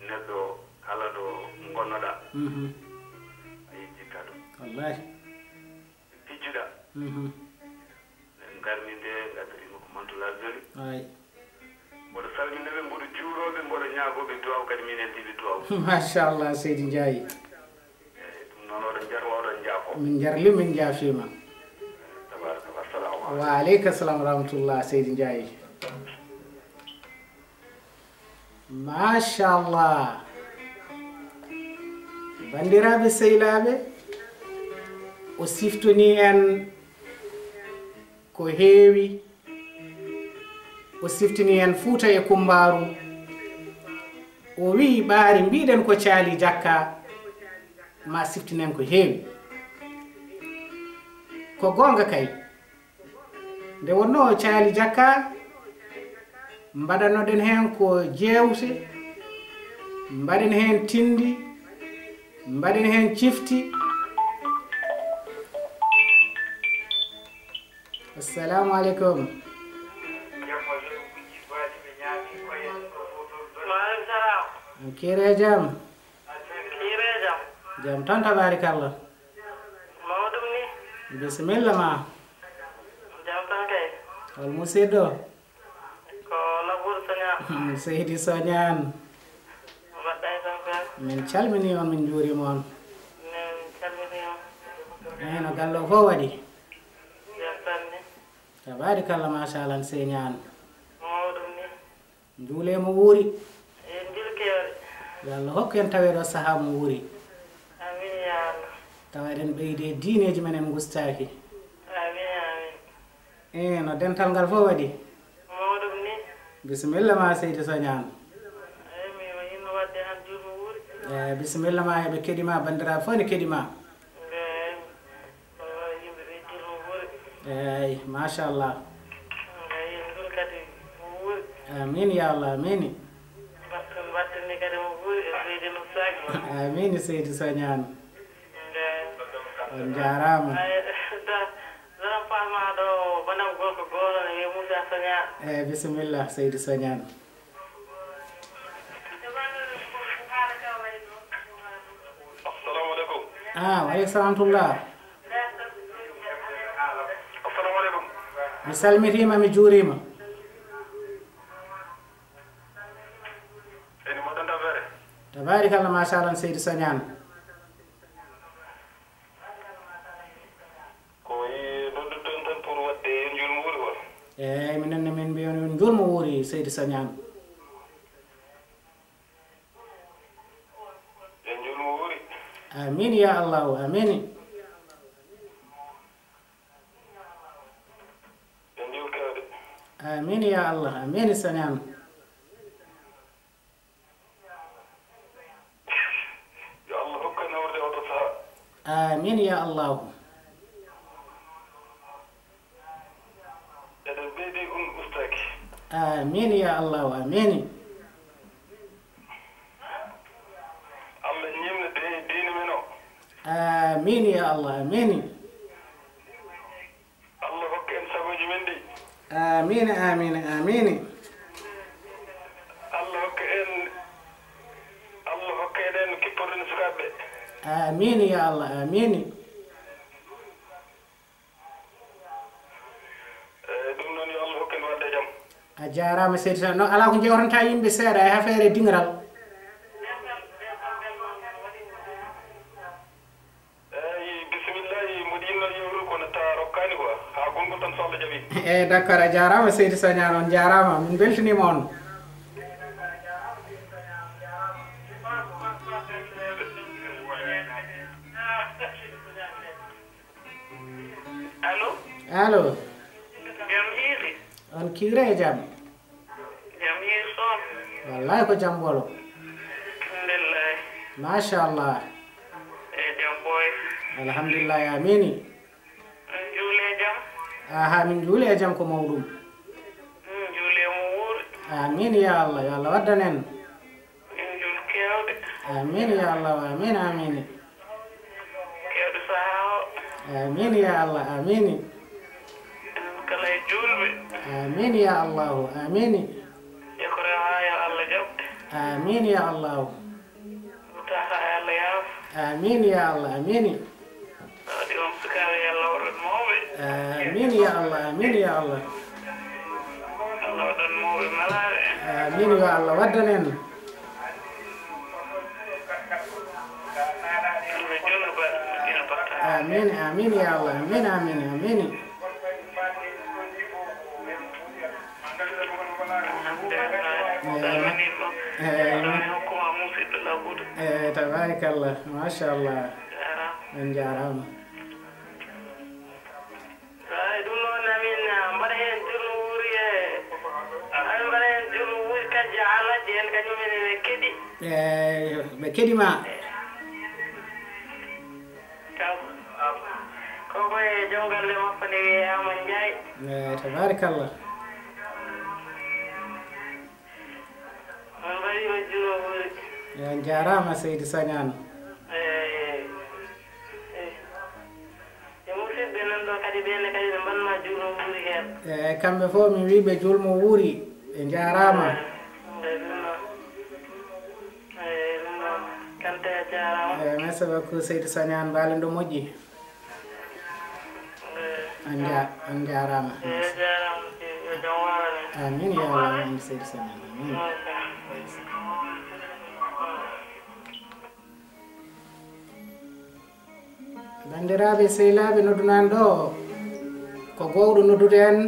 Neɗɗo kala ɗo ngonnoɗaa, a yejjitta ɗum. Wallaahi. Pijjuɗaa. En ngarmi nde, ngaddarima ko Mantoulaye Zoli. Ay. Mboɗo salmina ɓe, mboɗo juuroo ɓe, mboɗo ñaagoo ɓe duwaaw, kadi minen ɗiɗi duwaaw. Machallah, Seydi Ndiaye. Eey, ɗum noon, oɗon njar-, oɗon njaafo. Min njarli, min njaafiima. Tabaraka, assalamu aleykum. Wa aleyka salam wa rahmatullah, Seydi Ndiaye. Machallah. Banndiraaɓe sehilaaɓe, o siftonii en ko heewi. O siftini en Fuuta e Kummbaaru. O wiyi ɓaari mbiɗen ko Caali Jakka, ma siftinen ko heewi. Ko goonga kay. Nde wonnoo Caali Jakka, mbaɗanoɗen heen ko jeewte, mbaɗen heen tinndi, mbaɗen heen cifti. Assalamu aleykum. Maaleykum salaam. Kiire jam. Kiire jam. Jam tan, tabaarikalla. Mawɗum ni. Bisimilla ma. Jam tan kay. Hol musidɗo? Ko Labour Sagnal. Seydi Soñaan. Mbaɗɗa e tampere? Min calminii on, min njuuriima on. Min calminii on. Eey, no galle o fof waɗi? Jam tan ni. Tabaarikalla, machallah, Seyñaan. Mawɗum ni. Njuulee mo wuuri. Eey, njul keewɗe. Yo Allah hokku en taweede o sahaa mo wuuri. Amiin, yaa Allah. Tawa eɗen ɓeydi e diineeji men, en ngustaaki. Amiin, amiin. Eey, no dental ngal fof waɗi? Mawɗum ni. Bisimilla ma, Seydi Soñaan. Eey, mi yiɗno waɗde han njul mo wuuri. Eey, bisimilla ma, eɓe keɗi ma, banndiraaɓe fof ne keɗi ma. Eey, yimɓe ɓe njul mo wuuri. Eey, machallah. Eey, njul kadi mo wuuri. Amiin, yaa Allah, amiin. Mbaɗten, mbaɗten ni kadi mo wuuri e Seydi Nussaaki. Amiin, Seydi Soñaan. Eey. On njaaraama. Eey, da-, Dara Faal ma ɗo, banam gorko gooto ne wiye Moussa Soñaan. Eey, bisimilla, Seydi Soñaan. Assalamu aleykum. Ah, wa aleykum salam tullah. Assalamu aleykum. Mi salmitiima, mi juuriima. Eni mbaɗɗon tampere? Tabaarikalla, machallah, Seydi Soñaan. Ko i nodduɗon tan pour waɗde yo njul mo wuuri quoi. Eey, minen ne min mbiyon yo njul mo wuuri, Seydi Soñaan. Yo njul mo wuuri. Amiin, yaa Allahu, amiin. Yo njul keewɗe. Amiin, yaa Allah, amiin, Soñaan. Yo Allah hokku en hawrude oɗo sahaa. Amiin, yaa Allahu. Eɗen ɓeydi ɗum ustaaki. Amiin, yaa Allahu, amiin. Allah ñiimna de-, diine men o. Amiin, yaa Allah, amiin. Allah hokka en sagooji men ɗi. Amiin, amiin, amiin. Allah hokka en, Allah hokka en kipporɗen sukaaɓe. Amiin, yaa Allah, amiin. Eh, ɗum noon yo Allah hokku en waɗde jam. A jaaraama, Seydi Soñaan. No, alaa ko njeewtantaa yimɓe seeɗa e affaire e diŋral. Eey, bisimillahi, mboɗo yiɗno yewru kono ta rokkaani quoi. Haa gongol tan so Allah jaɓi. Eey, d'accord, a jaaraama, Seydi Soñaan, on jaaraama. Min mbeltiniima on. Allo? Allo? Jam hiiri? On kiire e jam? Jam hiiri toon? Wallahi ko jam ɓolo. Alhamdulillahi. Machallah. E jam ɓooy? Alhamdulillahi, amiin. On njuule jam? Aha, min njuule e jam ko mawɗum. Min njuule mo wuuri. Amiin ya Allah, yo Allah waddan en. Min njul keewɗe. Amiin ya Allah, amiin, amiin. Keewɗe sahaa o. Amiin ya Allah, amiin. Enen kala e juulɓe. Amiin ya Allah, amiin. Yo ko rewa yo Allah jaɓ. Amiin ya Allah. Mutaha yo Allah yaaf. Amiin ya Allah, amiin. Waɗi on sukaaɓe yo Allah waɗan mawɓe. Amiin ya Allah, amiin ya Allah. Allah waɗan mawɓe malaaɓe. Amiin yo Allah waddan en. Amiin, amiin ya Allah, amiin, amiin, amiin. Eey, tabaarakallah, machallah. On njaaraama. Eey, ɗum noon, amin, ah, mbaɗa heen jurno wuuri e, amin mbaɗa heen jurno wuuri kajja alaji en, kañum en ene keɗi. Eey, ɓe keɗi ma. Kam, ko ko e joom galle makko ne wiyee Amadou Ndiaye. Eey, tabaarakallah. On mbaɗiima juuno wuuri. Eey, on njaaraama, Seydi Sagnane. Eey, eey. E musidɓe nan ɗo kadi, ɓe ne kadi ɓe mbaɗma juuno wuuri heen. Eey, kamɓe fof mi wii ɓe juul mo wuuri. Ɓe njaaraama. Eey, ɗum noon. Eey, ɗum noon. Kante a jaaraama. Eey, merci beaucoup, Seydi Sagnane, mbaalen ɗo moƴƴi. Eey. On nja-, on njaaraama. Eey, a jaaraama, yo jam waalo en. Amin ya Allah, amin seydi Samin, amin. Banndiraaɓe sehilaaɓe noddunaaɗo ɗo, ko gowɗo noddude en,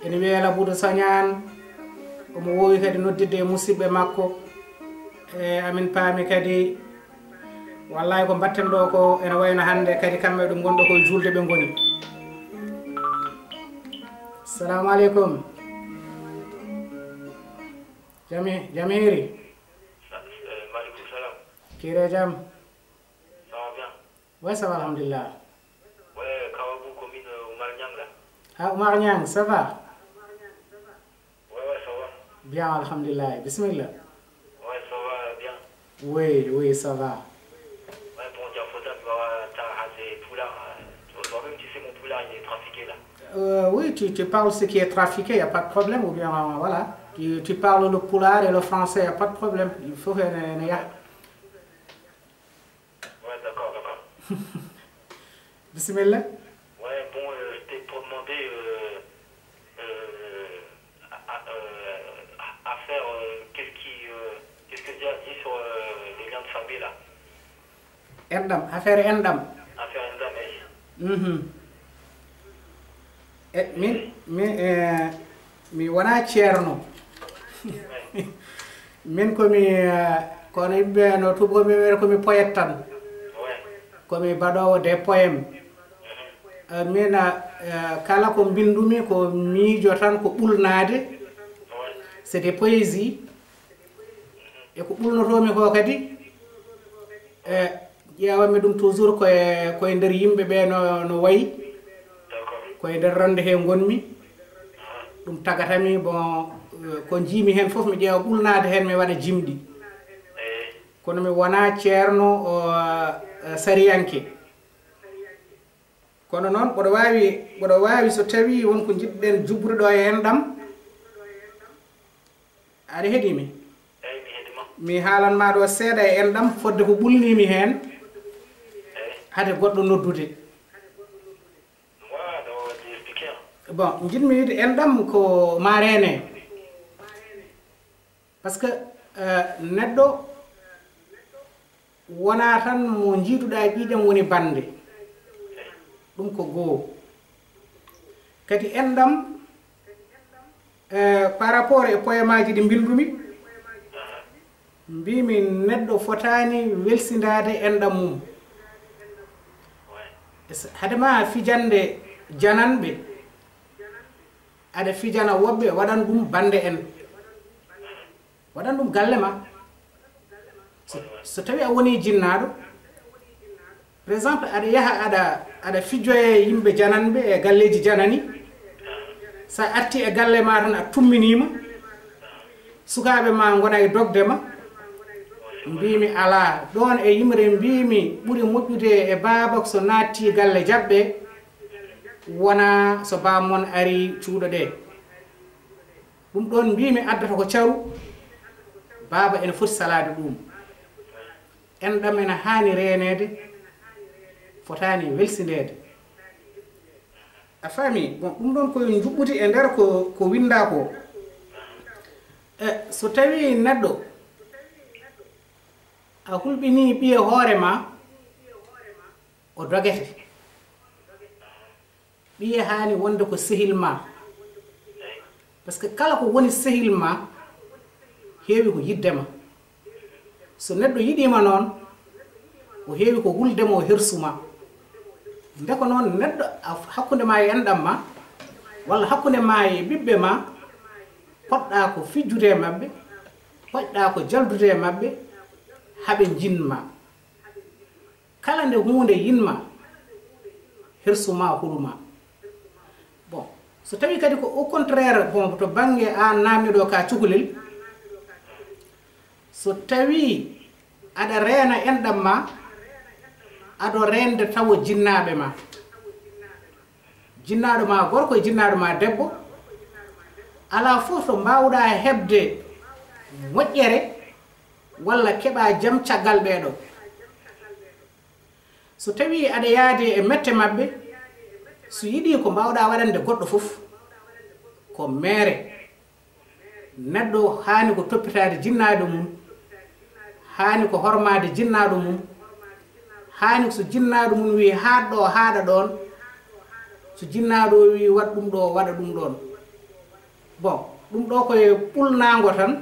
ene wiyee Labuuda Sañaan. Omo woowi kadi noddidde e musidɓe makko. E amin paami kadi, wallaay ko mbatten ɗo ko ene wayno hannde kadi kamɓe ɗum ngonɗo koye juulde ɓe ngoni. Salamu aleykum. Jami, jam hiiri? Sa- eh, maaleykum salaam. Kiire jam? Ça va bien? Oui, ça va, alhamdulillah. Ouais, Kawabou, commune, euh, Oumar Niang, là. Ah, Oumar Niang, ça va? Ouais, ouais, ça va. Bien, alhamdulillah. Bismillah. Ouais, ça va bien. Oui, oui, ça va. Ouais, bon, Diafoda, tu vois, t'as raté Poulard, euh, toi-même, tu sais, mon Poulard, il est trafiqué, là. Euh, oui, tu, tu parles ce qui est trafiqué, il n'y a pas de problème, ou bien, euh, voilà. Tu, tu parles le pulaar et le français, il n'y a pas de problème. Il faut que ne, ne, ya- Ouais, d'accord, d'accord. Bismillah. Ouais, bon, euh, c'était pour demander euh, euh, à, à- euh, à- à faire euh, qu'est-ce qui euh, qu'est-ce que Dieu a dit sur euh, les liens de famille là. Enɗam, affaire enɗam. Affaire enɗam, eh. Mhm. E, min, min, e, mi wonaa ceerno. Min ko mi, e, kono yimɓe no tubakoɓe wiyata ko mi poète tan. Ouais. Ko mi baɗoowo des poèmes. E, min, e, kala ko mbinndumi ko miijo tan ko ɓulnaade. Ouais. C'est des poésies. E ko ɓulnotoomi ko kadi, e, ƴeewanmi ɗum toujours koye, koye nder yimɓe ɓe no, no wayi, koye nder rande he ngonmi. Ɗum tagatami, bon, e, ko njiimi heen fof mi ƴeewa ɓulnaade heen, mi waɗa jimɗi. Kono mi wonaa ceerno, o, e, sariyanke. Kono noon, mboɗo waawi, mboɗo waawi so tawii won ko njiɗɗen jubbude ɗo e enɗam. Aɗa heɗii mi? Eeyi, mi heɗii ma. Mi haalan ma ɗo seeɗa e enɗam, fodde ko ɓulnii mi heen, eeyi, hade goɗɗo noddude. Voilà, donc, tu expliques, hein. Bon, njiɗmi wiide enɗam ko ma reene. Parce que, euh, neɗɗo wonaa tan mo njiiduɗaa ƴiiƴam woni bannde. Ɗum ko goo. Kadi enɗam, eh, par rapport e poemaaji ɗi mbinndumi, mbiimi neɗɗo fotaani welsindaade enɗam mum. Es- hade ma fijande jananɓe, aɗa fijana woɓɓe, waɗan ɗum bannde en. Waɗan ɗum galle ma. So, so tawi a woni jinnaaɗo, par exemple, aɗa yaha aɗa, aɗa fijjoya e yimɓe jananɓe e galleeji janani, so a arti e galle ma tan a tumminiima, sukaaɓe ma ngona e dogde ma, mbiimi alaa. Ɗoon e yimre mbiimi ɓuri moƴƴude e baaba so naatti galle jaɓɓe, wona so baam mon ari cuuɗo ɗe. Ɗum ɗoon mbiimi addata ko caru, baaba ene foti salaade ɗum. Enɗam ene haani reeneede, fotaani welsindeede. A faami? Bon, ɗum ɗoon ko njuɓɓudi e nder ko, ko winndaa ko. E, so tawii neɗɗo a hulɓinii ɓiye hoore ma, o dogete. Ɓiye haani wonde ko sehil ma. Parce que kala ko woni sehil ma, heewi ko yiɗde ma. So neɗɗo yiɗii ma noon, o heewi ko hulde ma, o hersu ma. Nde ko noon neɗɗo a- hakkunde ma e enɗam ma, walla hakkunde ma e ɓiɓɓe ma, poɗɗa ko fijjude e maɓɓe, poɗɗa ko jaldude e maɓɓe, haɓe njin ma. Kala nde huunde yinma, hirsu ma, hulu ma. Bon, so tawi kadi ko au contraire, bon, to bannge aan naamni ɗo ka cukalel, so tawi aɗa reena enɗam ma, aɗo reende tawo jinnaaɓe ma. Jinnaaɗo ma gorko e jinnaaɗo ma debbo, alaa fof to mbaawɗa heɓde moƴƴere walla keɓa jam caggal ɓeeɗo. So tawii aɗa yaadi e mette maɓɓe, so yiɗii ko mbaawɗa waɗande goɗɗo fof, ko meere. Neɗɗo haani ko toppitaade jinnaaɗo mum, haani ko hormaade jinnaaɗo mum, haani so jinnaaɗo mum wii haaɗ ɗo, haaɗa ɗoon, so jinnaaɗo o wii waɗ ɗum ɗo, waɗa ɗum ɗoon. Bon, ɗum ɗo ko e pulnaango tan,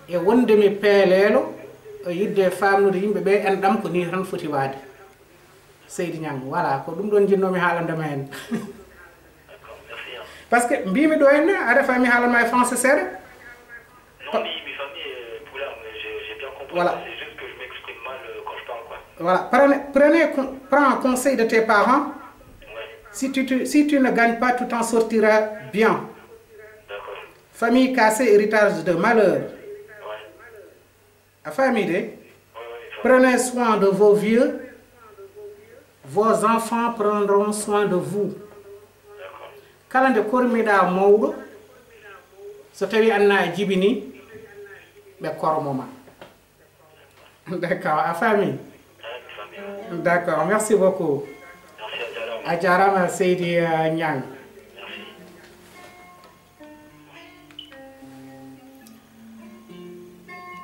e wonde mi peeleelo, e yiɗde faamnude yimɓe ɓe enɗam ko nii tan foti waade. Seydi Ñang, voilà, ko ɗum ɗoon njinnoomi haalande ma heen. Par ce que mbiimi ɗo henne, aɗa faami haalal ma e français seeɗa. Non, mais, mais, mais, euh, pour là, mais j'ai j'ai bien compris. Voilà. C'est juste que je m'exprime mal euh, quand je parle, quoi. Voilà, prenez, prenez con- prends conseil de tes parents. Ouais, Si tu, tu- si tu ne gagnes pas, tu t'en sortiras bien. D'accord. Famille cassée, héritage de malheur. Ouais. A faami de? Ouais, ouais, ça va. Prenez soin de vos vieux, vos enfants prendront soin de vous. D'accord. Kala nde kormiɗaa mawɗo, so tawii aan na a jibinii, ɓe kormo ma. D'accord, a faami? Ouais, ça va. D'accord, merci beaucoup. Merci, à tout à l'heure. A jaaraama, Seydi euh, Ñang. Merci.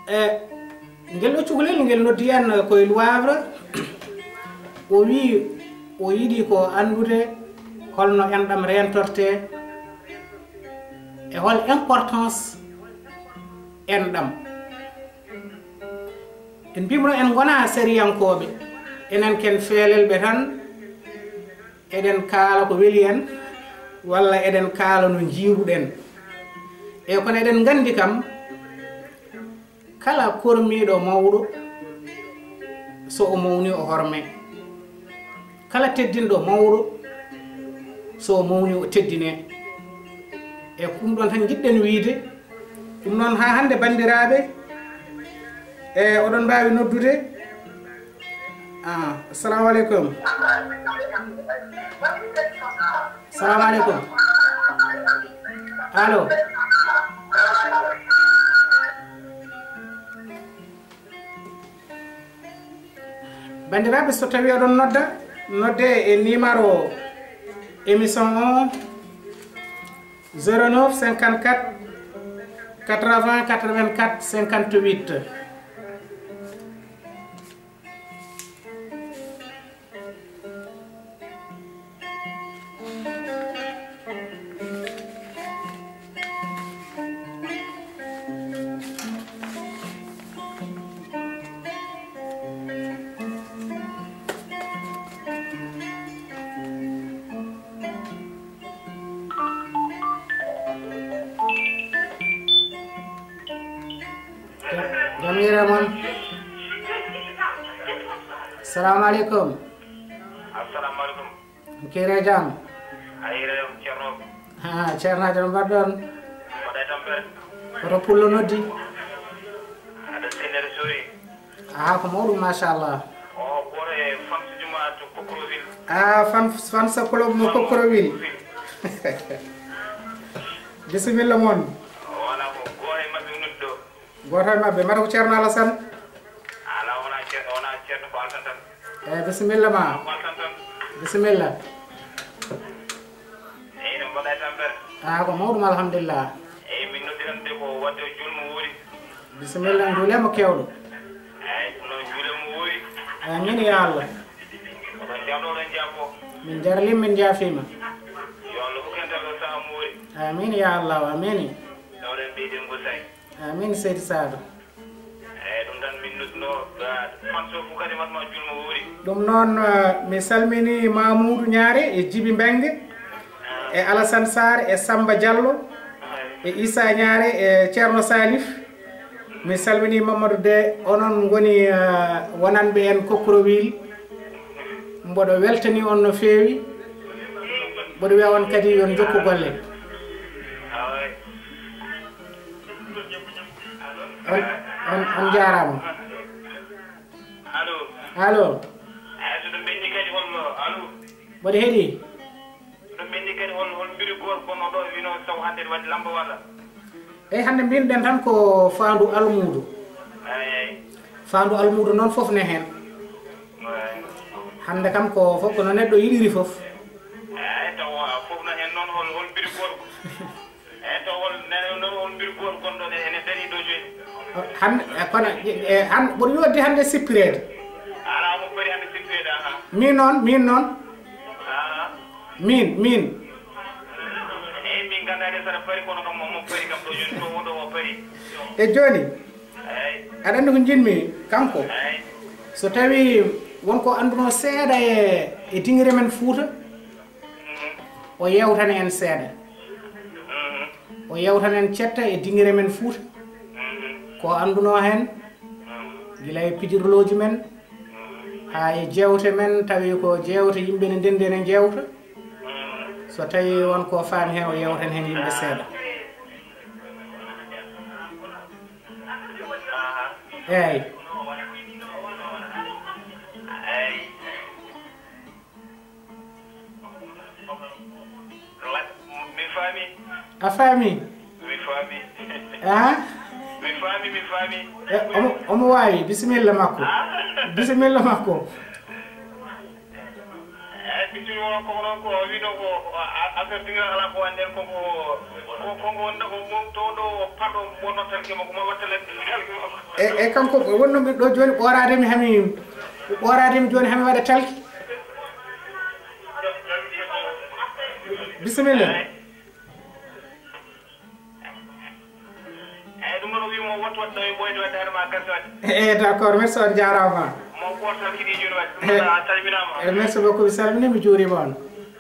E ngel ɗo cukalel ngel noddi en koye Loivre, o wii o yiɗi ko anndude holno enɗam rentortee e hol importance enɗam. En mbiyatno en ngonaa sariyankooɓe, enen ken feelelɓe tan, eɗen kaala ko weli en walla eɗen kaala no njiiruɗen. E kono eɗen nganndi kam, kala kormiiɗo mawɗo, so o mawni o horme. Kala teddinɗo mawɗo, so o mawni o teddine. E ɗum ɗon tan njiɗɗen wiide. Ɗum noon haa hannde banndiraaɓe, e oɗon mbaawi noddude. Ah, assalamu aleykum. Salamu aleykum. Allo. Banndiraaɓe, so tawii oɗon nodda, nodde e numéro émission o, zéro neuf cinquante-quatre quatre-vingts quatre-vingt-quatre cinquante-huit. Jam hiire mon. Assalamu aleykum. Assalamu aleykum. Kiire jam. A hiire Ceerno. Ha, Ceerno Adan mbaɗɗon. Mbaɗa e tampere. Koto pullo noddi. Aɗa sennere sori. Aha, ko mawɗum, machallah. O gooto e fans juma to Kokkorowil. Ah, fan fan sa club mo Kokkorowil. Bisimilla mon. Wala ko gooto e maɓɓe noddi ɗo. Gooto e maɓɓe mata ko Ceerno Alassane. Ala wona Ceerno, wona Ceerno ko Alassane tan. Eyi, bisimilla ma. Ko Alassane tan. Bisimilla. Eyi, no mbaɗa e tampere? Ah, ko mawɗum, alhamdulillah. Eyi, min noddirande ko wadde o juulmo woori. Bisimilla, njuule mo kewɗo. Eyi, kono juule mo woori. Amin ya Allah. Oɗon jawɗo, oɗon jaafo. Min jarlim, min jaafima. Yo Allah hokku en tan ɗo saha mo woori. Amin ya Allah, amin. Tawɗen ɓeyden ngosay. Amin, Seydi Saadu. Eyi, ɗum tan min nodduno, ah, fanso fof kadi wadma juulmo woori. Ɗum noon, ah, mi salmini Mamoudou Ñaare e Djiby Mbengue e Alassane Sarr e Samba Diallo e Issa Ñaare e Ceerno Salif. Mi salmini Mamadou De, onon ngoni, ah, wonanɓe en Kokkorowil. Mboɗo weltani on no feewi. Mboɗo wiya on kadi yo on njokku golle. On, on, on njaaraama. Allo. Allo. Eyi, so ɗum ɓenni kadi holno, allo. Mboɗo heɗi. So ɗum ɓenni kadi hol, hol mbiri gooto bonno ɗo wino saw hannde waɗi lamba walla? Eyi, hannde mbinɗen tan ko faandu almuudo. Eyi, eyi. Faandu almuudo noon fof ne heen. Eyi. Hannde kam ko fof ko no neɗɗo yiɗiri fof. Eyi, tawa fof no heen noon hol, hol mbiri gooto. Gonɗo ne ene darii ɗo jooni. Hannde, e, kono, e, hannde, mboɗo yooɗdi hannde sippireede. Alaa mo foti hannde sippireede, aha. Min noon, min noon. Aha. Min, min. Eeyi, min nganndaa de saɗa fari, kono kam, mo fari kam ɗo jooni, to wonɗo o fari. E jooni, eeyi, aɗa anndi ko njiɗmi, kanko? Eeyi. So tawii won ko anndunoo seeɗa e, e dingire men Fuuta, o yewtana en seeɗa. O yewtana en cetta e dingire men Fuuta. Ko anndunoo heen, gila e pijirlooji men, haa e jeewte men, tawi ko jeewte yimɓe ne ndenndi ene njeewta. So tawii won ko faami heen, o yewtan heen yimɓe seeɗa. Eeyi. Mi faami. A faami? Mi faami. Ah? Mi faami, mi faami. E, omo, omo waawi. Bisimilla makko. Ah? Bisimilla makko. Eeyi, bisimilla makko ko noon ko o wiino ko, ko a-, affaire dingiral alaa ko anndi heen, ko, ko, ko, ko wonde ko mo to ɗo o paɗo wonno talki makko, ma watta talki makko. E, e kanko wonno mi ɗo jooni ɓooraade mi hami, ɓooraade mi jooni hami waɗa talki. Bisimilla. Eeyi, ɗum noon o wii mo wattu wattu tawi ɓooyde wadde hade ma gasa wadde. Eeyi, d'accord, merci, on jaaraama. Mo gooto tan kiɗi jooni wadde. Ɗum noon a salminaama. Eeyi, merci beaucoup, mi salminii, mi juuriima on.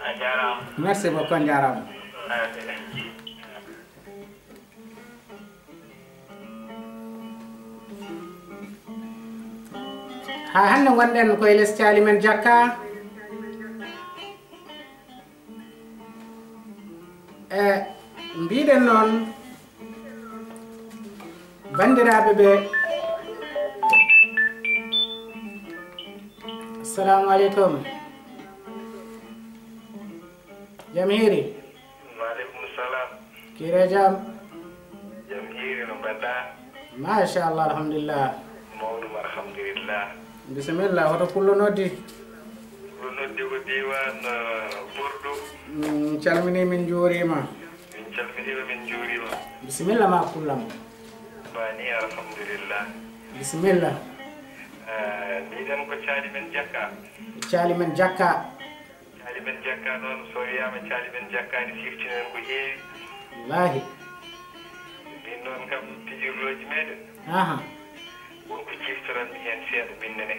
A jaaraama. Merci beaucoup, on jaaraama. Eeyi. Haa hannde ngonɗen koye les caali men Jakka. E mbiɗen noon, banndiraaɓe ɓe, assalamu aleykum. Jam hiiri? Wa aleykum salam. Kiire jam? Jam hiiri, no mbaɗɗa? Machallah, alhamdulillah. Mawɗum, alhamdulillah. Bisimilla, hoto pullo noddi? Pullo noddi ko diiwaan, eh, Bordeaux. Min calminii, min njuuriima. Min calminiima, min njuuriima. Bisimilla ma pullam. Bani, alhamdulillah. Bisimilla. Eh, mbiɗen ko caali men Jakka. Caali men Jakka. Caali men Jakka noon, so wiyaama caali men Jakka ne, siftinen ko heewi. Wallaahi. Min noon kam, pijirlooji meɗen. Aha. Won ko ciftoranmi heen seeɗa minne ne.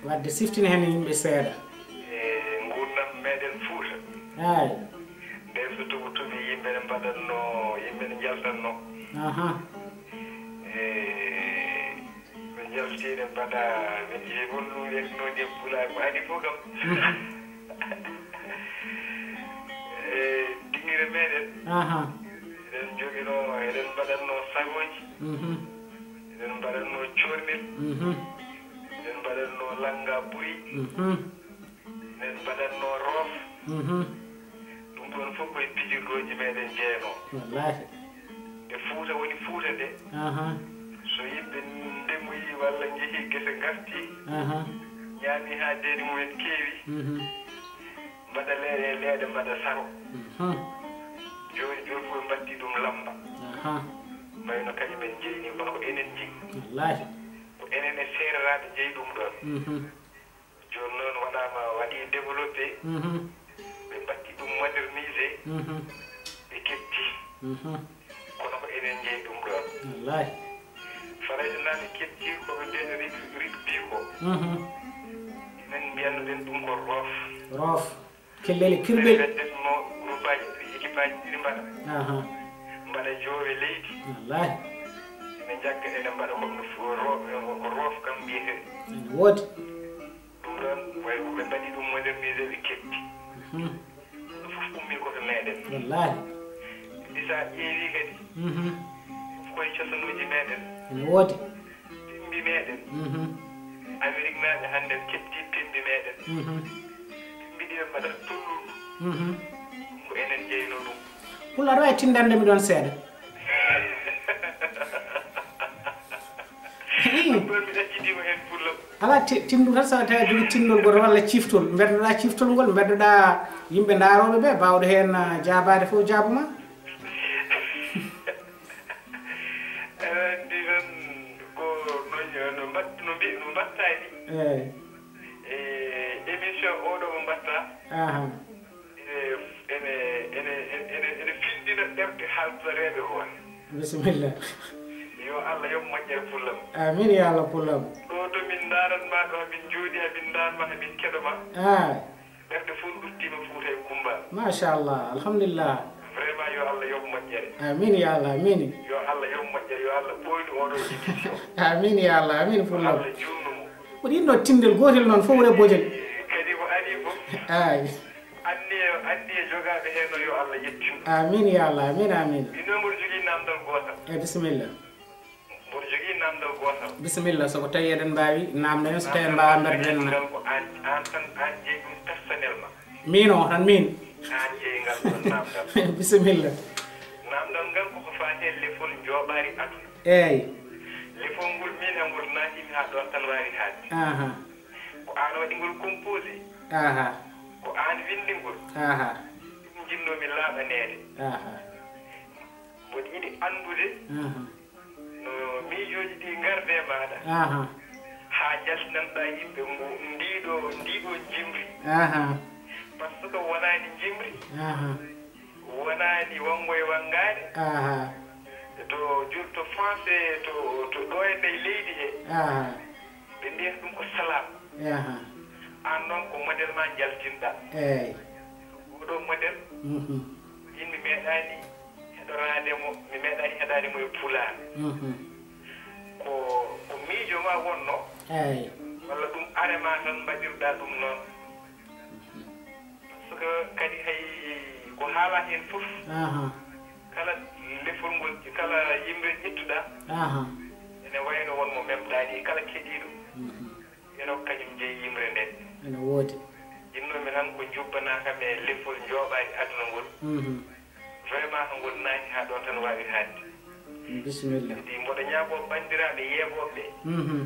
Waɗde siftine heen yimɓe seeɗa. E nguurndam meɗen Fuuta. Eey. Nden so toɓo toɓi, yimɓe ne mbaɗatno, yimɓe ne njaltatno. Aha. E Ɓe njalti, ɓe mbaɗa, ɓe njehi wonno wiyetnoo ndiyam Pulaar ko adii fof kam. Mhm. E dingire meɗen. Aha. Eɗen njoginoo, eɗen mbaɗatnoo sagooji. Mhm. Eɗen mbaɗatnoo cormel. Mhm. Eɗen mbaɗatnoo lannga buy. Mhm. Min mbaɗatnoo roof. Mhm. Ɗum ɗoon fof koye pijirlooji meɗen jeyanoo. Wallaahi. Nde Fuuta woni Fuuta nde, aha, so yimɓe ndemoyi walla njehii gese ngartii, aha, ñaami haa deedi mumen keewi, mhm, mbaɗa leeɗe e leeɗe, mbaɗa saro. Mhm. Jooni, jooni fof ɓe mbattii ɗum lammba. Aha. Mbayno kañum en jeyi nii, kono ko enen njeyi. Wallaahi. Ko enen e seereraaɓe njeyi ɗum ɗoon. Mhm. Jooni noon waɗaama, waɗii développé, mhm, ɓe mbaɗti ɗum modernisé, mhm, ɓe keɓti. Mhm. Kono ko enen njeyi ɗum ɗoon. Wallaahi. Farayse naaɓe keɓti ko ɓe mbiyata rig-, rugby ko. Mhm. Enen mbiyatno-ɗen ɗum ko roof. Roof. Kellel e kirɓel. Ɓe mbaɗatno groupe aji ɗiɗi, équipe aji ɗiɗi mbaɗa. Aha. Mbaɗa joowe leydi. Wallaahi. Ene njagga, ene mbaɗa comme no fu-, roof, ko roof kam mbiyetee. Ene woodi. Ɗum ɗoon, way ko ɓe mbaɗi ɗum modernisé, ɓe keɓti. Mhm. Ɗum fof ummii ko to meɗen. Wallaahi. Ɗi so a ƴeewii kadi, mhm, koye cosanuuji meɗen. Ene woodi. Pimbi meɗen. Mhm. Ameriknaaɓe hannde keɓti pimbi meɗen. Mhm. Pimbi ɗi ɓe mbaɗata tolludu. Mhm. Ko enen njeynoo ɗum. Pulaar, aɗa waawi tinndande mi ɗoon seeɗa? Ɗum ɗoon mi ɗaccitiima heen pullo. Alaa, ti-, tinndu tan, so tawii aɗa jogii tinndol gooto walla ciftol. Mbeddoɗaa ciftol ngol, mbeddoɗaa yimɓe ndaarooɓe ɓe, baawɗo heen, ah, jaabaade fof, jaabu ma. Eyi. E émission oɗo mo mbatta. Aha. Ene, ene, ene, ene, ene findina ɓerɗe haltoreeɓe on. Bisimilla. Yo Allah yoɓ moƴƴere pullam. Amin ya Allah pullam. Ɗo to min ndaran ma ɗo, min jooɗi ha min ndan ma, ha min keɗo ma. Ah. Ɓerɗe fof ruttima Fuuta e Kumba. Machallah, alhamdulillah. Vraiment yo Allah yoɓ moƴƴere. Amin ya Allah, amin. Yo Allah yoɓ moƴƴere, yo Allah ɓoynu oɗo émission. Amin ya Allah, amin pullam. Allah junnu mo. Ko ɗin ɗo tindel gotel noon fof wure bojel. Kadi ko ari fof. Ay. Anniye, anniye jogaaɓe heen o yo Allah yettin. Amin ya Allah, amin, amin. Min noon mboɗo jogii namdal gootal. E bisimilla. Mboɗo jogii namdal gootal. Bisimilla, so ko tawi eɗen mbaawi namdo en, so tawi en mbaawa mberden. Namdal ngal ko an, an tan, an jeyi ɗum personnellement. Min o tan min. An jeyi ngal ɗon namdal. Bisimilla. Namdal ngal koko faati e lefol njooɓaari aduna. Eey. Lefol ngol min e ngol naatimi haa ɗon tan waawi haade. Aha. Ko an waɗi ngol composé. Aha. Ko an winndi ngol. Aha. Ɗum njinnoomi laaɓaneede. Aha. Mboɗo yiɗi anndude Aha. no miijooji ɗi ngarde e maaɗa. Aha. Haa njaltinanɗaa yimɓe ngo, ndiiɗo, ndiiɗo njimri. Aha. Par ce que wonaani njimri. Aha. Wonaani wanngo e wanngaade. Aha. To jur, to français, to, to ɗo e nder leydi he. Aha. Ɓe mbiyata ɗum ko salam. Aha. Aan noon ko modèle ma njaltinɗaa. Eey. Oɗo modèle, Mhm. min mi meeɗaani heɗoraade mo, mi meeɗaani heɗaade mo e pulaar. Mhm. Ko, ko miijo ma wonno. Eey. Walla ɗum are ma tan mbaɗirɗaa ɗum noon. Parce que kadi hay ko haalaa heen fof, Aha. kala lefol ngol, kala yimre ƴettuɗaa, Aha. ene wayno won mo memɗaani, kala keɗiiɗo, Mhm. ene ko kañum jeyi yimre nde. Ene woodi. Jinnoomi tan ko njubbanaaka kam e lefol njooɓaari aduna ngol. Mhm. Vraiment, ngol naati haa ɗo tan waawi haadde. Bisimilla. Kadi mboɗo ñaagoo banndiraaɓe yeeɓooɓe ɓe, Mhm.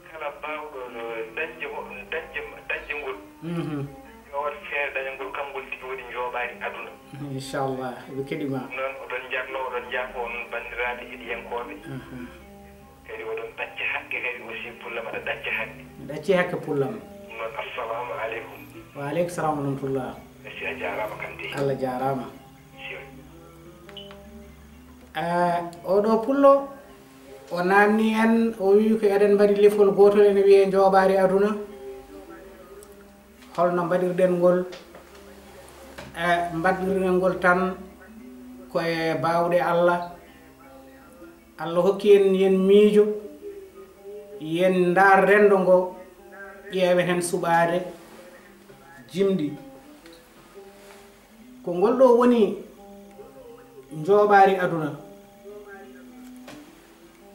kala baawɗo no dañde mo, dañde, dañde ngol, Mhm. yo waɗ feere daña ngol, kam ngol tigi woni njooɓaari aduna. Inchallah, ɓe keɗi ma. Noon oɗon njarno, oɗon njaafo on banndiraaɓe heɗiyankooɓe. Aha. Kadi oɗon ɗacca haqqe kadi aussi, pulla mbaɗa ɗacca haqqe. Mi ɗacci haqqe pulla ma. Noon, assalamu aleykum. Wa aleykum salam wa rahmatullah. Merci, a jaaraama Kanté. Allah jaaraama. Sure. Ah, oɗo pullo, o naamni en, o wi ko eɗen mbaɗi lefol gootol ene wiyee njooɓaari aduna. Holno mbaɗirɗen ngol? Eh, mbaɗirɗen ngol tan ko e baawɗe Allah. Allah hokki en, yen miijo, yen ndaar renndo ngo, ƴeewen heen suɓaade jimɗi. Ko ngol ɗo woni njooɓaari aduna.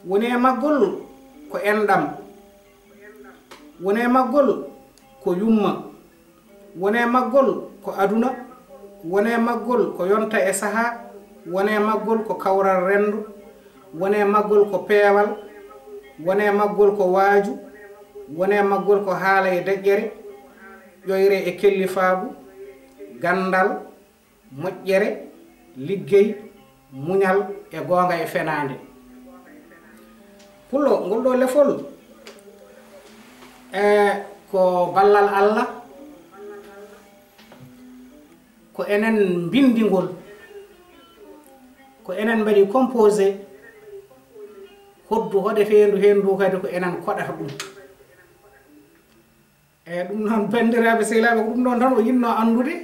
Woni e maggol ko enɗam. Woni e maggol ko yumma. Woni e maggol ko aduna. Woni e maggol ko yonta e sahaa. Woni e maggol ko kawral renndo. Woni e maggol ko peewal. Woni e maggol ko waaju. Woni e maggol ko haala e deƴƴere, ƴoyre e kellifaagu, ganndal, moƴƴere, liggey, muñal e goonga e fenaande. Pullo, ngol ɗo lefol, e ko ballal Allah, ko enen mbinndi ngol, ko enen mbaɗi composé, hoddu hoɗeteendu heen ndu kadi ko enen koɗata ɗum. Eyi, ɗum noon, banndiraaɓe sehilaaɓe, ko ɗum ɗoon tan o yiɗnoo anndude,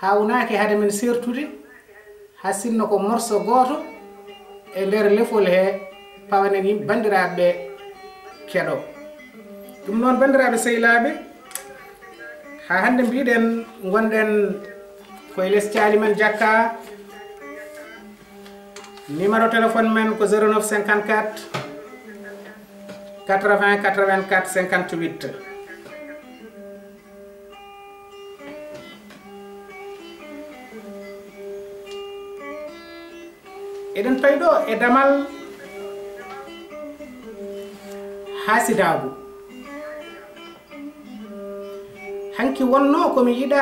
haawnaaki hade men seertude, haa sinno ko morso gooto e nder lefol he, pawanen yimɓe, banndiraaɓe ɓe keɗoo. Ɗum noon, banndiraaɓe sehilaaɓe, haa hannde mbiɗen ngonɗen koye les caali men Jakka. Numéro téléphone men ko zéro neuf cinquante-quatre quatre-vingts quatre-vingt-quatre cinquante-huit. Eɗen pawi ɗo e damal haasidaagu. Hanki wonno ko mi yiɗa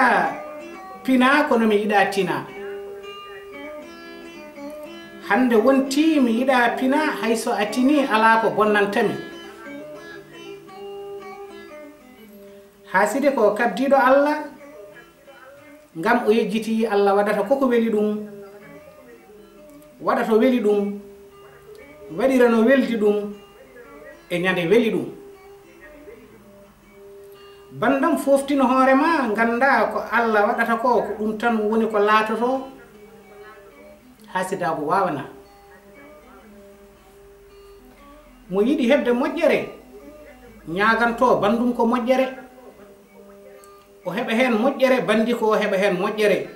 pina, kono mi yiɗa tina. Hannde wonti mi yiɗa pina, hay so a tini alaa ko bonnanta mi. Haaside ko kabdiiɗo Allah, ngam o yejjitii Allah waɗata ko ko weli ɗum, waɗa to weli ɗum, waɗira no weldi ɗum e ñande weli ɗum. Banndam, fooftino hoore ma, ngannda ko Allah waɗata ko, ko ɗum tan woni ko laatoto. Haasidaagu waawana. Mo yiɗi heɓde moƴƴere, ñaaganto banndum ko moƴƴere. O heɓa heen moƴƴere, banndi ko o heɓa heen moƴƴere,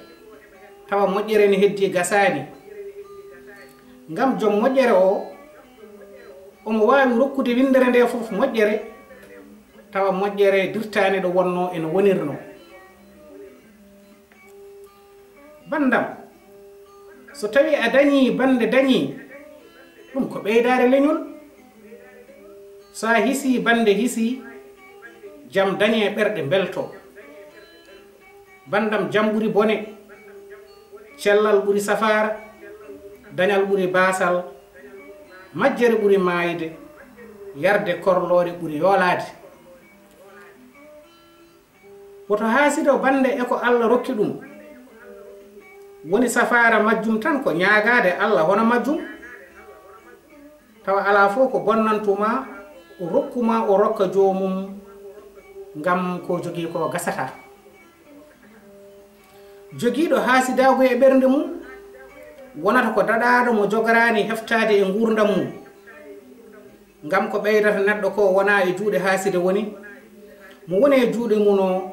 tawa moƴƴere ne heddii gasaani. Ngam joom moƴƴere o, omo waawi rokkude winndere nde fof moƴƴere, tawa moƴƴere dirtaani ɗo wonnoo ene wonirnoo. Banndam, so tawii a dañii, bannde dañii, ɗum ko ɓeydaare leñol. So a hisii, bannde hisii, jam dañee, ɓerɗe mbeltoo. Banndam, jam ɓuri bone, cellal ɓuri safaara, dañal ɓuri baasal, majjere ɓuri maayde, yarde korloore ɓuri yoolaade. Woto haasido bannde e ko Allah rokki ɗum, woni safaara majjum tan ko ñaagaade Allah hono majjum, tawa alaa fof ko bonnantuma, o rokkuma, o rokka joomum, ngam ko jogii ko gasataa. Jogiiɗo haasidaagu e ɓernde mum, wonata ko daɗaaɗo mo jogoraani heftaade e nguurndam mum. Ngam ko ɓeydata neɗɗo ko wonaa e juuɗe haaside woni, mo woni e juuɗe mum o,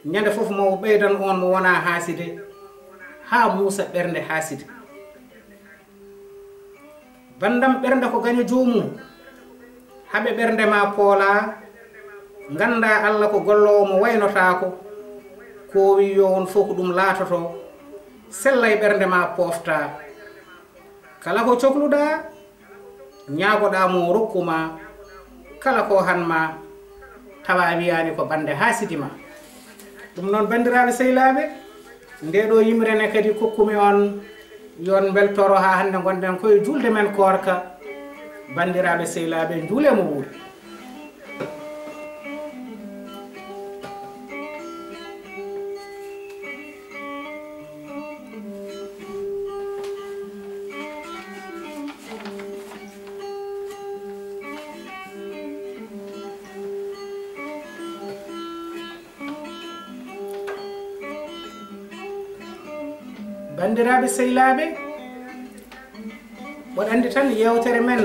ñande fof mo ɓeydan oon mo wonaa haaside, haa muusa ɓernde haaside. Banndam, ɓernde ko gaño joomum, haɓe ɓernde ma poolaa, ngannda Allah ko golloowo mo waynotaako, ko o wi yo won fof ko ɗum laatoto, sellay ɓernde ma pooftaa. Kala ko cokluɗaa, ñaagoɗaa mo o rokku ma, kala ko han ma, tawa a wiyaani ko bannde haasidi ma. Ɗum noon, banndiraaɓe sehilaaɓe, nde ɗo yimre ne kadi kokkumi on, yo on mbeltoro haa hannde ngonɗen koye juulde men koorka. Banndiraaɓe sehilaaɓe, njuulee mo wuuri. Banndiraaɓe sehilaaɓe, mboɗo anndi tan yeewtere men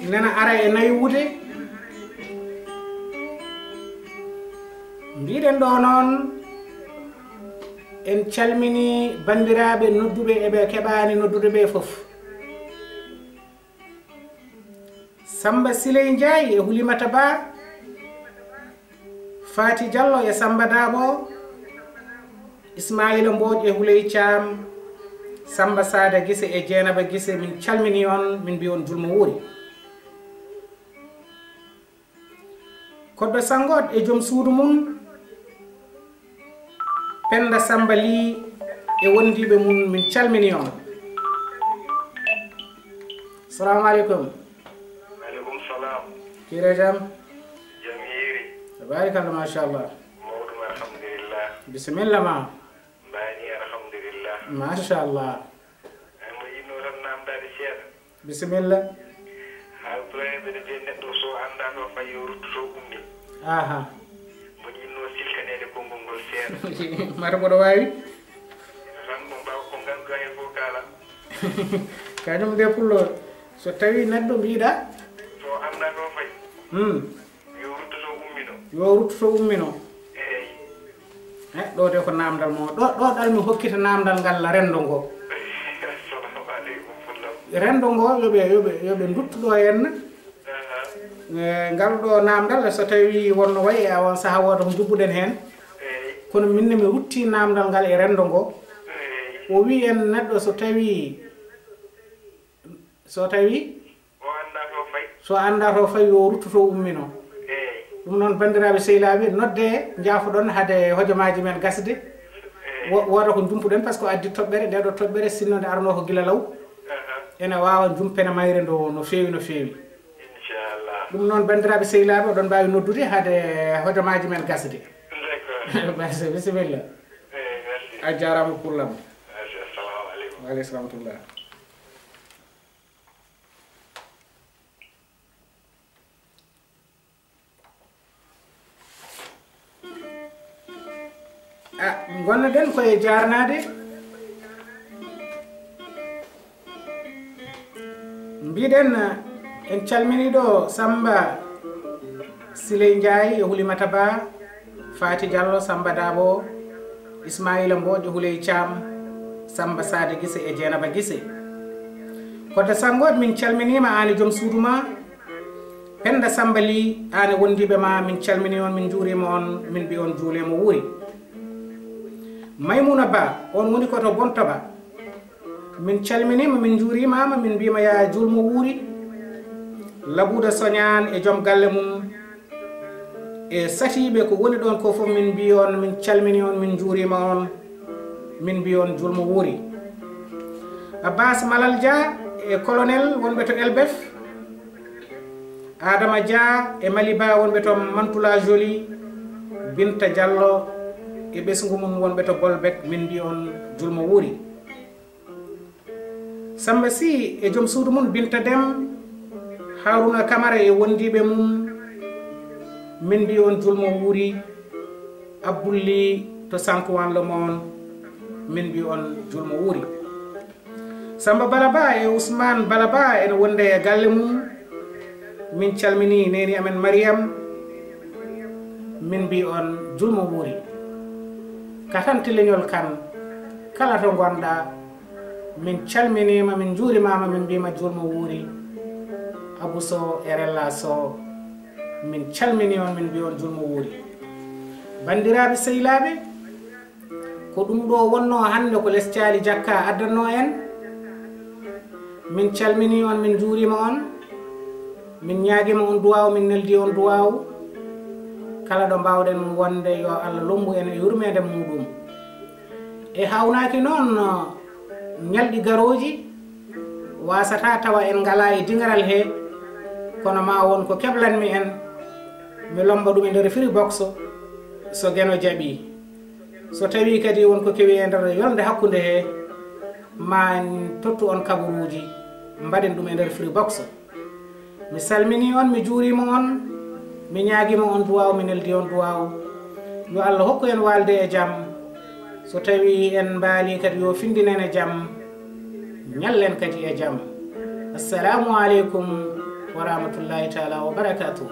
nena ara e naywude. Mbiɗen ɗo noon, en calmini banndiraaɓe nodduɓe e ɓe keɓaani noddude ɓe fof. Samba Siley Njaay e Hulimata Ba, Faati Jallo e Samba Daabo, Ismaila Mbooj e Huley Caam, Samba Saada Gise e Jeenaba Gise, min calmini on, min mbi on julmo wuuri. Koddo Sanngoot e joom suudu mum, Pennda Sammba Lih e wondiiɓe mum, min calminii on. Salaamu aleykum. Aleykum salaam. Kiire jam? Jam hiiri. Tabaarikalla, machallah. Mawɗum, alhamdulillah. Bisimilla ma. Mbaani, alhamdulillah. Machallah. Ay, mo yiɗno tan naamndaade seeɗa. Bisimilla. Haalpulaar en ɓe no mbiya neɗɗo so anndaa to fayi, yo rutto to ummi. Aha. Mboɗo yiɗno siltaneede konngol ngol seeɗa. Mata mboɗo waawi? Tan ko mbaaw ko ngannduɗaa heen fof kaala. Kañum de pullo, so tawii neɗɗo mbiɗa. So anndaa to fayi. Hmm. Yo rutto to ummino. Yo rutto to ummino. Eey. Eh, ɗo de ko naamndal mo. Ɗo, ɗo ɗal mi hokkita naamndal ngal renndo ngo. Assalamu aleykum, Fullo. Renndo ngo, yo ɓe, yo ɓe, yo ɓe nduttu ɗo henna. Aha. Eh, ngal ɗo naamndal, so tawii wonno wayi, a on saha wooda ko njubbuɗen heen. Eey. Kono min ne mi rutti naamndal ngal e renndo ngo. Eey. O wii en neɗɗo so tawii, so tawii O anndaa to fayi. So anndaa to fayi, yo rutto to ummino. Eey. Ɗum noon, banndiraaɓe sehilaaɓe, nodde, njaafoɗon hade hojomaaji men gasde. Eey. Wo-, wooda ko njumpuɗen, par ce que o addi toɓɓere, nde ɗo toɓɓere, sinno nde arnoo ko gila law. Aha. Ene waawa jumpene mayre ndo no feewi, no feewi. Inchallah. Ɗum noon, banndiraaɓe sehilaaɓe, oɗon mbaawi noddude hade hojomaaji men gasde. D'accord. Merci, bisimilla. Eh, merci. A jaaraama pour lam. Merci, assalamu aleykum. Wa aleykum rahmatullah. A, ngonnoɗen koye jaarnaade. Mbiɗen, en calminii ɗo Samba Siley Njaay e Hulimata Ba, Faati Jallo, Samba Daabo, Ismaila Mboojo, Huley Caam, Samba Saade Gise e Jeenaba Gise. Kodda Sanngooɓe, min calminiima, aan e joom suudu ma. Pennda Samba Lii, aan e wondiiɓe ma, min calminii on, min njuuriima on, min mbi on juulee mo wuuri. Maymuna Ba, on woni ko to Bontoba. Min calminiima, min njuuriima ma, min mbiima yaa juul mo wuuri. Labuuda Soñaan e joom galle mum, e satiiɓe ko woni ɗoon ko fof, min mbi on, min calminii on, min njuuriima on, min mbi on juul mo wuuri. Abbas Malal Dia e colonel wonɓe to Elbef, Adama Dia e Maliba wonɓe to Mantoula Jolie, Binta Diallo e ɓesngu mum wonɓe to Bolbek, min mbi on juul mo wuuri. Samba Sy e joom suudu mum Binta Dem, Haruna Camara e wondiiɓe mum, min mbi on juul mo wuuri. Abboul Ly to Sankuwan Lomon, min mbi on juul mo wuuri. Samba Balaba e Ousmane Balaba ene wonde e galle mum. Min calminii neeni amen Mariam, min mbi on juul mo wuuri. Katante leñol kan, kala to ngonɗa, min calminiima, min njuurimaama, min mbiima juul mo wuuri. Abou Sow e Rella Sow, min calminii on, min mbi on juul mo wuuri. Banndiraaɓe sehilaaɓe, ko ɗum ɗo wonnoo hannde ko Les Caali Jakka addannoo en. Min calminii on, min njuuriima on, min ñaagiima on duwaaw, min neldii on duwaaw. Kala ɗo mbaawɗen wonde, yo Allah lombu en e yurmeende muuɗum. E haawnaaki noon, ñalɗi garooji, waasata tawa en ngalaa e diŋaral he, kono ma won ko keblanmi en, mi lomba ɗum e nder Freebox, so Geno jaɓii. So tawii kadi won ko kewi e nder yolnde hakkunde he, ma en tottu on kabaruuji, mbaɗen ɗum e nder Freebox. Mi salminii on, mi juuriima on, mi ñaagiima on duwaaw, mi neldii on duwaaw. Yo Allah hokku en waalde e jam. So tawii en mbaalii kadi, yo findin en e jam, ñallen kadi e jam. Assalaamu aleykum wa rahmatullaahi taala wa barakaatuh.